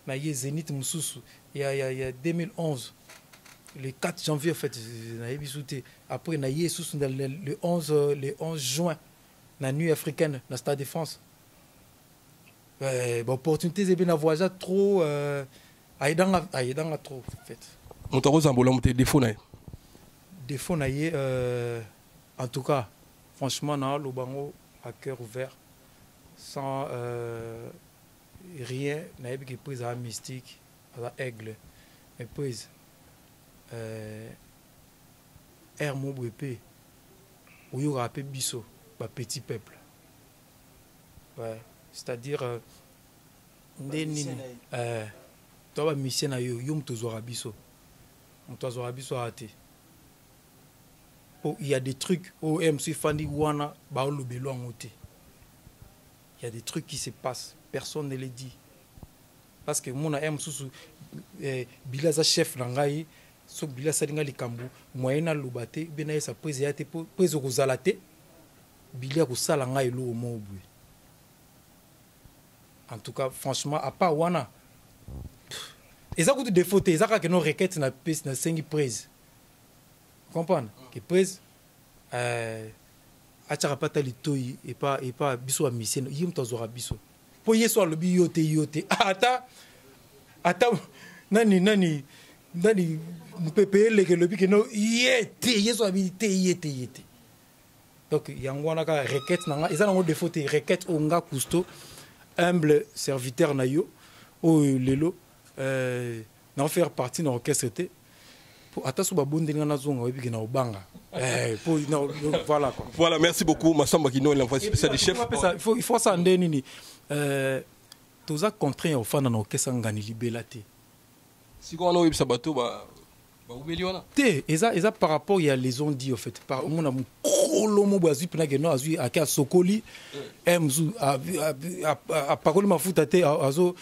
naye Zénith mosusu ya 2011, le 4 janvier, en fait nayebi su te. Après naye susu le 11 juin na Nuit africaine na Stade de France. Ba opportunité eza ebe na voyage trop, ayedanga trop, en fait. Moto akozala bolamu te, défaut na ye? Défaut na ye, en tout cas, franchement, naaloba yango à cœur ouvert, sans rien. Nayebi ke prise aza mystique, aza aigle, mais prise aire mo boye mpe oyokaka mpe biso bapetit peuple, ouais. C'est-à-dire nde nini, to bamusicien na yo, yo moto ozwaka biso, moto azwaka biso aya te. Po il y a des trucs oyo mosu efandi wana, baolobelo yango te. Il y a des trucs qui se passent, personne ne le dit, parce que mona ye mosusu, Bili aza chef na ngai. Soki Bili asali ngai likambo, moyen naloba te, mpe nayesa prise ya te, po prise okozala te. Bili akosala ngai eloko moko boye. En tout cas, franchement, à part wana, eza kutu défaut te, eza kaka no requête na pesi, nasengi prise, comprendre ke prise atiaka mpe ata litoi epa biso bamusicien. Ye moto azwaka biso, mpo ye so alobi yo te, yo te, ata nani nani. Nani mopepe eleka elobi ke no ye te, ye so abi te, ye te, ye te. Donc yango wana kaka requête na nga, eza nango défaut te, requête oyo nga Cousteau, humble serviteur na yo, oyo lelo nao faire partie na orchestre te. Po ata so babondeli nga nazonga, oyebi ke na obanga. Po, non, non, voilà quoi. Voilà, merci beaucoup Massamba Kino, l'envoyé spécial du chef. Il faut ça nde nini? Toza contraint ya ofanda na orchestre ngani libela te. Sikoyo wana oyebisa bato baubeli wana? Te, eza par rapport ya les on dit, en fait. Par omona mokolo mo boye azwi mpena ke non, azwi ake asokoli, mosusu, apakoli mafuta te, azo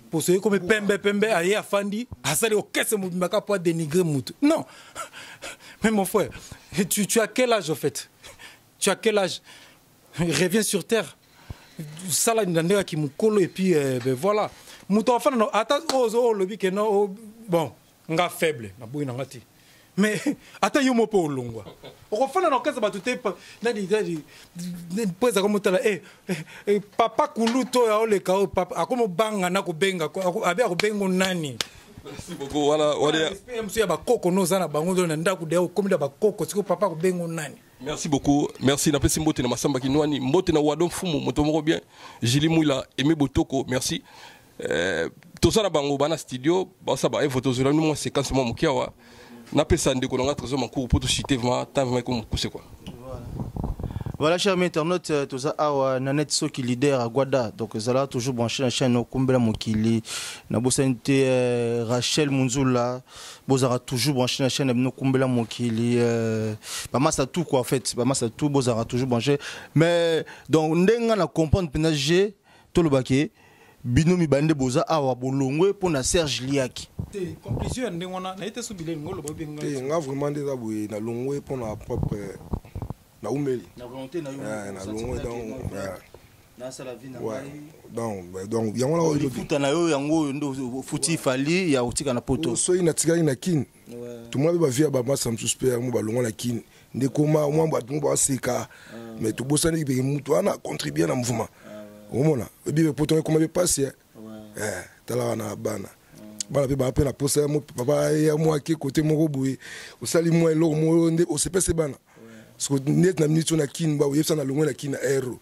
poso ye komi pembe pembe, aye afandi, asali orchestre mobimba kaka po adénigrer mutu. Non. Mais mon frère, tu as quel âge, en fait? Tu as quel âge? Reviens sur terre. Sala na ndenge ya kimokolo et puis ben voilà. Moto afanda na, ata oyo ozo, oyo olobi ke non, oh, bon, nga faible, naboyi na nga te. Mais ata yo moko olongwa. Okofanda na orchestre bato te, pa, nani, nani, nani, po ezalaka motala, papa kulutu oyo aoleka oyo, papa, akomobanga na kobenga, ko, ako, abe akobenga nani? Merci beaucoup. Voilà, voilà. Respect mosusu ya bakoko no oza na bango na ndako, d'ailleurs, okomi na bakoko, sikoyo papa akobenga nani? Merci beaucoup. Merci. Napesi mbote na Massamba Kinwani, mbote na Wadon Fumu, moto moko bien. Jili Mwila, Aimé Botoko, merci. Toza na bango bana studio, basa ba photo zola nous moi séquence moi mokiawa. Napesa ndeko na nga Trésor Mankuru pour citer vraiment temps vraiment comme poussé quoi. Voilà, chers amis internautes, toza awa Nanette Soki leader à Guada. Donc zala toujours branché la chaîne Okumbela Mokili. Na bosante Rachel Munzula, bozara toujours branché la chaîne Okumbela Mokili. Ba massa tout quoi en fait, ba massa tout bozara toujours branché. Mais donc ndenga na comprendre pena G tolobake binomi bande boza awa bolongwe pona Serge Liaki. Te conclusion ya ndenge wana na ete sobile ngolo ba benga. Te nga vraiment ndeza boye na longwe pona propre na umeli. Na volonté na yo. Na longwe donc, ouais. Na sala vie na Ouais. ngai. Donc, ouais, donc, yango wana oyo Lifuta na yo yango oyo nde ofuti fali ya otika na poto. Soki natikaki na Kin. Ouais. Tout le monde va vivre ba masa mosusu pe yango balongwa na Kin. Nde koma, mwa bato mo baseka. Mais tobosani pe mutu wana contribuer na mouvement. Omona, oyebi pe poto ekoma pe pasi, eh. Ouais. Tala wana bana. Bana pe ba pe na posa ya mo, papa ya mo ake côté moko boye. Osali mwa eloko moko nde osepese bana. Parce que net na minute na Kin, ba oyebisa na longwe na Kin na aero.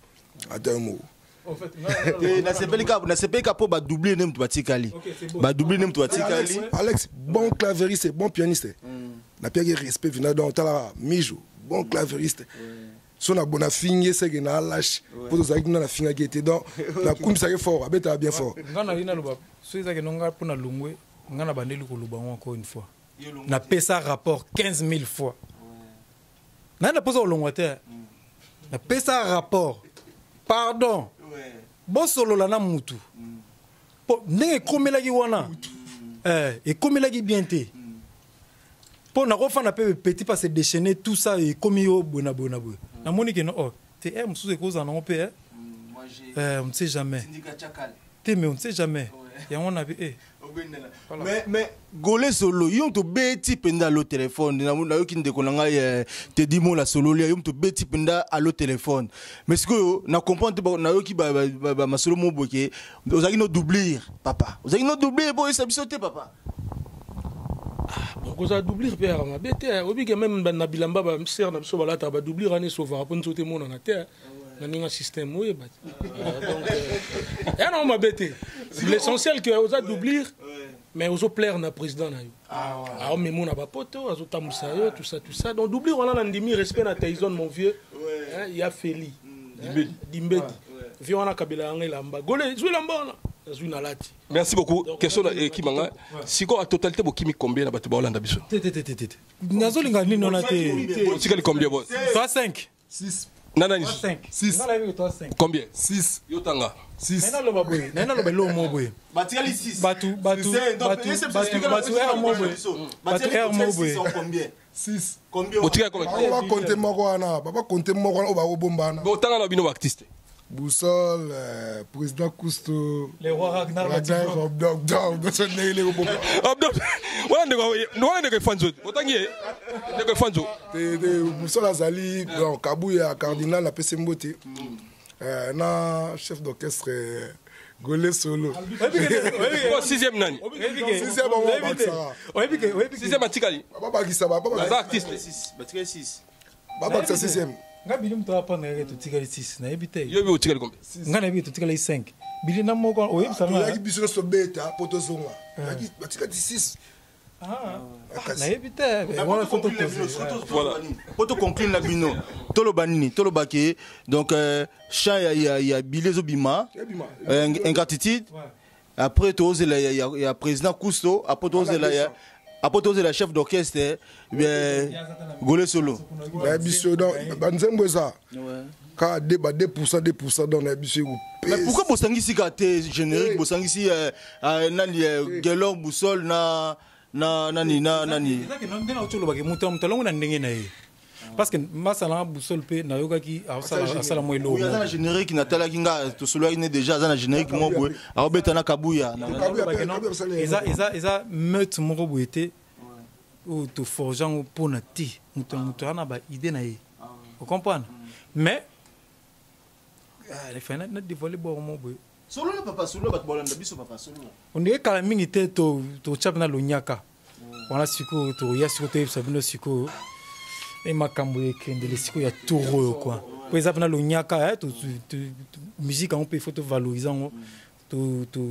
Ata yo moko. En fait, non, non, non, Eh, na sepeli ka, na sepeli ka po ba doubler nem tu batikali. Ok, c'est bon. Ba doubler nem tu batikali. Alex, Alex, bon claveriste, bon pianiste. Na piaki respect vina donc tala mijo, bon claveriste. So na bona finge c'est que na lâche. Po tozalaki kuna na fingaki ete donc na kumisaki fort, abetaka bien fort. Nga na lina loba, so ezalaki no nga pona longwe, nga na bandeli koloba ngo encore une fois. Na pesa rapport 15 000 fois. Na na posa kolongwa te. Na pesa rapport. Pardon. Bosolola na mutu. Po ndenge ekomelaki wana. Ekomelaki bien te. Po na kofanda pe petit pas se déchaîner tout ça ekomi yo boye na boye na boye. Na moni ke no, oh, te, mosusu ekozala nango pe, eh. On ne sait jamais. Te, mais on ne sait jamais. Yango na bi, eh. Voilà. Mais Golé solo, yo to beti penda lo téléphone. Na na yo ki ndeko na ngai, te di mo la solo lia, yo to beti penda à lo téléphone. Mais ce que yo, na comprendre ba, na yo ki ba, ba, ba, ba, masolo mo boke, ozaki no doublir papa. Ozaki no doublir bo esa biso te papa. Ah, bon, koza doublir pe ya mabe te, obi ke même na bilamba ba sœur na biso balata ba doublir ane sauveur po nzote mona na te. Na ninga système oyo ba. Donc ya na mabe te. L'essentiel que oza doublir, mais ozo plaire na président na yo. Ah ouais. Ah, mais mon ba poto, azo tambusa yo, tout ça, tout ça. Donc doublir on a ndimi respect na Tyson mon vieux. Ouais. Hein, il y a Feli. Dimbedi. Dimbedi. Ouais. Vieux on a Kabila ngela mba. Gole, zui lamba on a. Zui na lati. Merci beaucoup. Donc, Question on a na dit Kimanga. Ouais. Siko a totalité bo kimi combien na bato ba Hollande biso? Te, te, te, te, te. Nazolinga nini ona te? Otikali combien boss? 3 5. 6. Nana ni 3 5. 6. Nga na yebi 3 5. Combien? 6. Yo tanga. 6. Nena loba boye. Nena loba lo mo boye. Batikali 6. Batu, batu, Six, donc, batu, ese batu, explique batu, la R mo boye. Batikali Batu R mo six boye. sont combien? 6. Combien? Otikali combien? Baba compter moko wana, baba compter moko wana oyo bakobomba wana. Bon, tanga na bino ba artiste. Boussole, président Cousteau. Le roi Ragnar Ragnar Lothbrok. Lothbrok, donc, donc, donc, ndenge ndenge kobomba. Ah, donc, wana ndeko, wana ndeko Efanzo. Otangi ye? Ndeko Efanzo. Te, te, Boussole azali, donc, Kabuya, cardinal, apesi mbote. Na chef d'orchestre, Gole solo. Po sixième nani? Sixième bango babakisaka. Sixième atikali. Babakisa, Aza artiste. Batikali 6. Babakisa sixième. Nga bili moto apandaka totikali 6, nayebi te. Yo bi otikali combien? Nga nayebi totikali 5, bili na moko oyebisa nga. Toyaki biso nyonso tobeta mpo tozonga. Batikali 6. Nayebi te wana, faut toposer. Voilà. Po toconclure na bino, toloba nini? Toloba ke donc chant ya bili ezobima. Ebima. Ingratitude. Après tozela ya président Kusto, après tozela ya, après tozela chef d'orchestre Gole solo. Na biso donc banzembo eza kaka de ba 2%, 2%, donc na biso. Mais pourquoi bosangisi kaka te générique? Bosangisi nani, Gelor Boussole na nani, na nani? Nde nauti olobaki, moto alongo na ndenge na ye, parce que masala Boussole mpe nayokaki asala mwa eloko. Oui, aza na générique. Natalaki nga, tosololaki ne déjà, aza na générique moko boye aobeta na Kabuya. Kabuya Kabuya basala Eza meute moko boye te oyo toforge yango mpona te moto na moto aza na baidée na ye, ocomprendre? Mais efai na dévoile boro moko boye. Solola papa, solola, bato balanda biso, papa, solola. Ondenge kala mingi te totya mpena lonyaka wana. Sikoyo toya, sikoyo toyebisa bino sikoyo e makambo ekendele sikoyo ya tour oyo kua, po eza mpena lonyaka musique yango mpe il faut tovaloriser yango.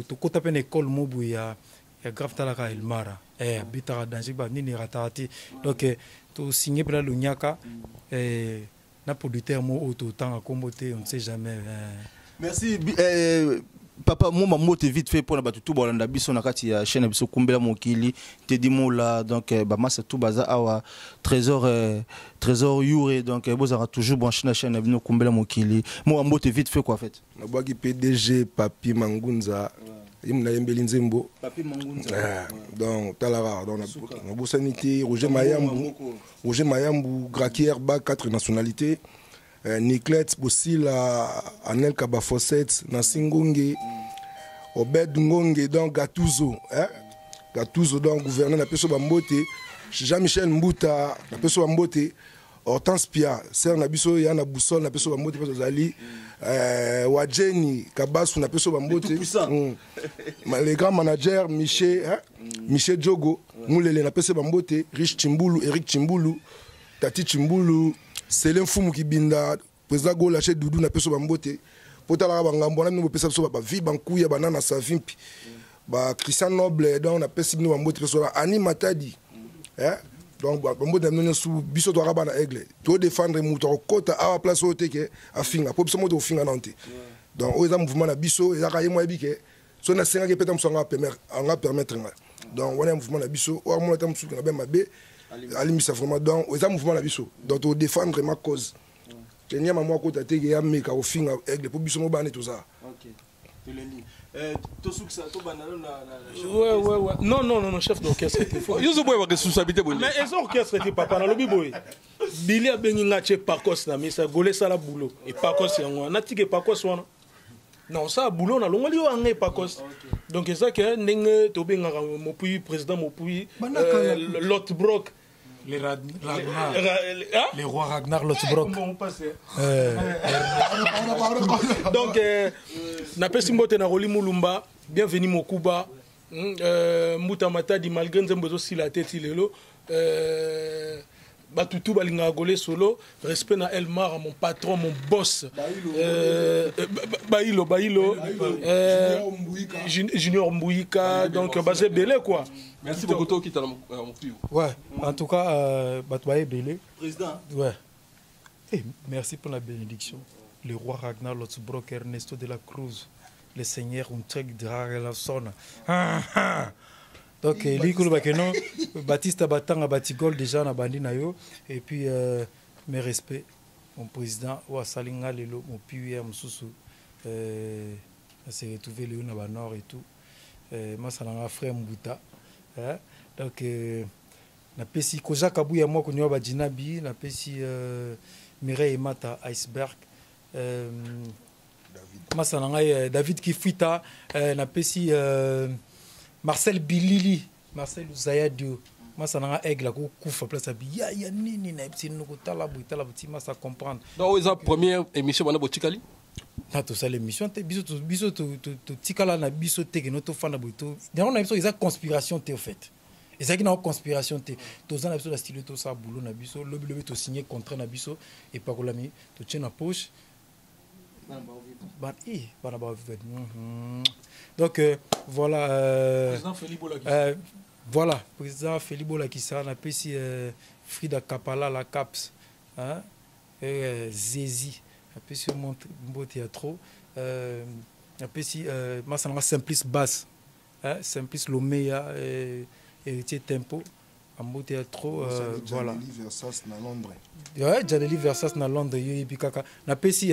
Tokota mpe na école mo boye ya grave. Talaka Elmara, abetaka danger, banini erataka te. Donc tosigne mpena lonyaka na producteur mo oyo totanga nkombo te, on ne sait jamais. Merci papa. Mo mambote vite fait mpona bato tu bolanda biso na kati ya chaîne na biso Kumbela Mokili, Tedi Mola, donc bamasa tu baza awa, Trésor, Trésor Yure. Donc bozalaka toujours branché na chaîne na bino Kumbela Mokili. Mo mambote vite fait quoi, en fait. Nabwaki PDG Papi Mangunza, ye mu nayembeli nzembo. Papi Mangunza. Donc talaka, donc nabosani te Roger Mayambu, Roger Mayambu Grakier ba quatre nationalités, Niclet Bosila, Anel Kabafoset, Nancy Ngonge, Obed Ngonge, donc Gatuzo, hein? Gatuzo, donc gouverneur, napesi bambote, Jean-Michel Mbuta, napesi bambote, Hortense Pia, sœur na biso ya na Boussole, napesi bambote mpe tozali, Wajeni Kabasu, napesi bambote. Les grands managers, Michel, hein? Michel Djogo, Moulele, napesi bambote, Rich Chimbulu, Eric Chimbulu, Tati Chimbulu, Sele Mfumu Kibinda, président Gola chez Doudou, napesi bambote. Po talaka bangambo wana bino bopesa biso bavi bankuya banana savimpi ba Christian Noble, donc napesi bino bambote. Mpe sola Ani Matadi, eh? Donc bambote na bino nyonso. Biso toyaka bana Aigle, todéfendre moto akokota awa place oyo te ke afinga, po biso mo tokofinga nano te. Donc oyo eza mouvement na biso, ezaka ye mo ayebi ke so nasengaki mpe ta mosu anga permettre nga. Donc wana ya mouvement na biso oyo amona ta mosusu na be mabe, alimbisa vraiment. Donc eza mouvement na biso, donc todéfendre ma cause ke nyama moko akota te ke ya meka kofinga Aigle, mpo biso mo bana toza. Ouais. Non, non, non, non, chef d'orchestre. Yo ozoboya baresponsabilité boye. Mais eza orchestre te, papa. Nalobi boye, Bili abengi nga, tie pacos na mesa, Gole esala boulot epacos yango wana, natika epacos wana, non, osala boulot, nalongoli yo anga epacos. Donc eza ke ndenge tobengaka Mopui, président Mopui, Lotbrok. Les Ragnar. Les rois Ragnar Lothbrok. Donc napesi mbote na Roli Mulumba, bienvenu Mokuba, Mbuta Matadi, malgré nzembo ezosila te ti lelo, bato tu balingaka Gole solo. Respect na Elmar, mon patron, mon boss, Bailo Bailo, Junior Mbouika, donc baza ebele quoi. Merci beaucoup, tokita na Mokuyu. Ouais, en tout cas bato baye ebele. Président. Ouais. Eh, merci pour la bénédiction. Le roi Ragnar Lothbrok, Ernesto de la Cruz, le seigneur Untrek Dragelason. Donc, lui, non, Baptiste Batanga Batigol déjà na bandi na yo. Et puis, mes respects, mon président, Wasalinga Lelo, mon PUR Msusu, s'est retrouvé Léo na Nord et tout. Moi, ça n'a frère Mbuta. Hein? Donc, napesi Koja Kabuya moko nyoa badinabi, napesi Mireille Mata Iceberg, masa na ngai David Kifuita, napesi Marcel Bilili, Marcel Uzayadio, masa na ngai Aigle akokufa place abi ya ya nini na yebisi noko tala boye, tala boye ti masa comprendre. Donc oyo eza première émission bana botikali. Na tosala émission te, biso biso totikala na biso te keno tofanda boye. Yango na biso eza conspiration te. Au fait, ezalaki nango conspiration te. Toza na biso na studio, tosala boulot na biso. Lobi lobi tosigne contrat na biso, epakolami, totie na poche. Bana bavivre. Donc voilà, Président Félix Bolakisa. Voilà, président Félix Bolakisa. Napesi Frida Kapala, la caps, hein? Zezi, napesi yo mbote ya trop. Napesi masa nanga Simplice Basse, hein? Simplice Lomeya, Héritier Tempo, mbote ya trop. Voilà. Versas na Londres. Ouais, Janeli Versas na Londres, yo yebi kaka. Napesi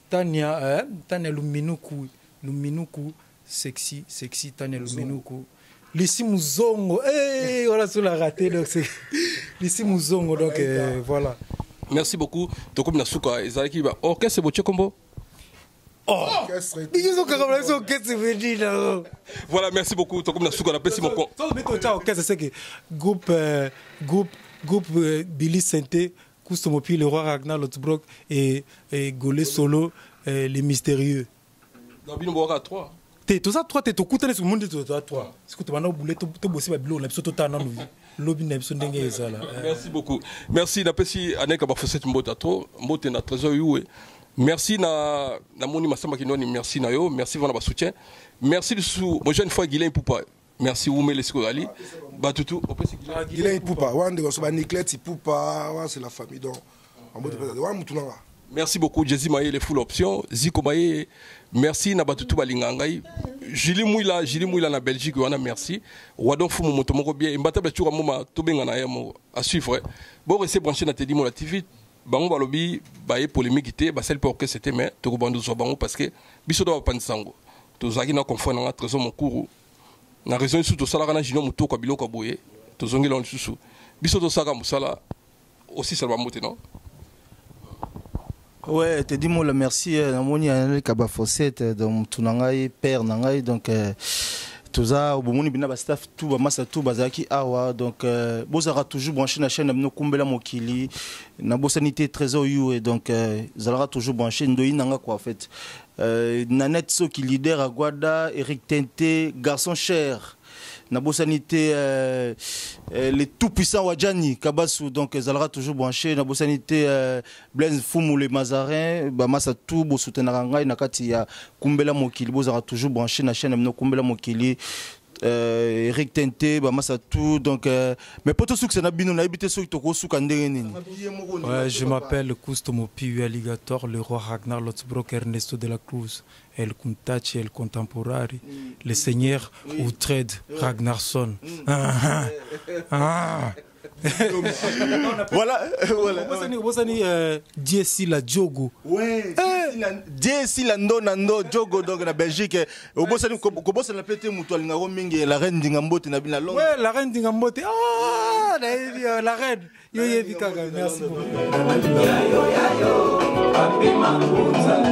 Tania, Tania Luminuku, Luminuku sexy, sexy Tania Luminuku. Lissi Muzongo, hey, voilà, sur la raté, donc c'est Lissi Muzongo, donc voilà. Merci beaucoup. Tokomi na suka. Ezalaki ba orchestre botie kombo. Oh, biso kaka biso orchestre veni na. Voilà, merci beaucoup. Tokomi na suka, napesi moko. So beto cha orchestre, c'est que groupe Billy Synthé, Kustomopi, le roi Ragnar Lothbrok et Golé Solo, les mystérieux. Donc bino bokaka 3. Te, toza 3 te. Tokutani soki monde, toza 3. Soki tobanda obule, tobosi babiloko na biso, totala nanu lobi na biso ndenge ezala. Merci beaucoup, merci. Napesi Aneka Bafoset mbote trop, mbote na Trésor Yuwe. Merci na namoni Masamba Kinoni, merci na yo, merci vana basoutien, merci lisusu mon jeune frère Guilain Poupa, merci. Wumele sikoyo ali batutu opesi. Guilain Ipupa wana, ndeko so baniclet Ipupa wana, c'est la famille. Donc ambote wana, mutu nanga. Merci beaucoup, Jezi Maye, full option Ziko Maye. Merci na batutu balinga ngai. Julie Mouila, Julie Mouila na Belgique wana, merci. Wadon Fumu, moto moko bien. Mbata batura moma tobenga na ye mo à suivre. Bon, restez branché na Teddy Mola TV. Bango balobi baye polémique te, basali mpe orchestre te, mais tokobanda ozwa bango parce que biso to bapanzisa yango. Tozalaki na confort nanga Trésor Mokuru na raison lisusu tosalaka na Junior Motoko ya biloko ya boye. Tozongeli yango lisusu. Biso tosalaka mosala osisala bambote non. Ouais, Teddy Mola, merci. Namoni Anelka Bafossette, donc mutu na ngai, père na ngai, donc toza bomoni bina ba staff tout, ba masa tout bazalaki awa. Donc bozalaka toujours branché na chaîne na bino Kumbela Mokili. Na bosani te Trésor You et donc zalaka toujours branché ndoi nanga quoi en fait. Nanette Soki, leader Aguada, Eric Tente, garçon cher. Nabosani te les tout puissants Wajani Kabasu, donc zalaka toujours branché. Nabosani te Blaise Fumu, le Mazarin, bamasa tout bosoutenaka ngai na kati ya Kumbela Mokili, bozalaka toujours branché na chaîne na bino Kumbela Mokili. Eric Tente, bamasa tout, donc mais po tosukisa na bino, nayebi te soki tokosuka ndenge nini. Ouais, je m'appelle Kustomopi Alligator, le roi Ragnar Lothbrok Ernesto de la Cruz, El Kuntachi, El Contemporary, le Seigneur Uhtred Ragnarsson. Ah, ah, ah. Voilà. Obosani Diesi la Diogo. Ouais, Diesi la ndo na ndo Diogo, donc na Belgique. Obosani kobosana pe te mutu alingako mingi, la reine Dingambote na bina Londres. Ouais, la reine Dingambote. Ah, nayebi la reine. Yo yebi kaka. Merci beaucoup. Yayo yayo papi Makunza,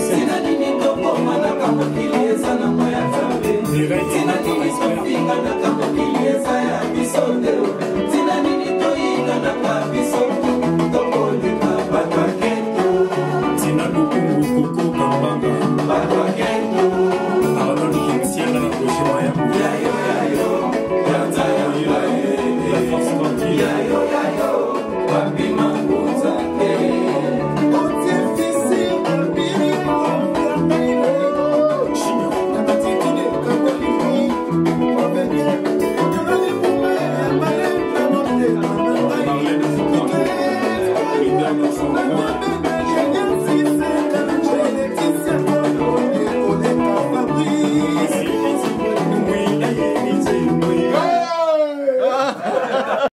tina nini tokomanaka mokili eza nango ya Nzambe? Tina nini tofinganaka mokili?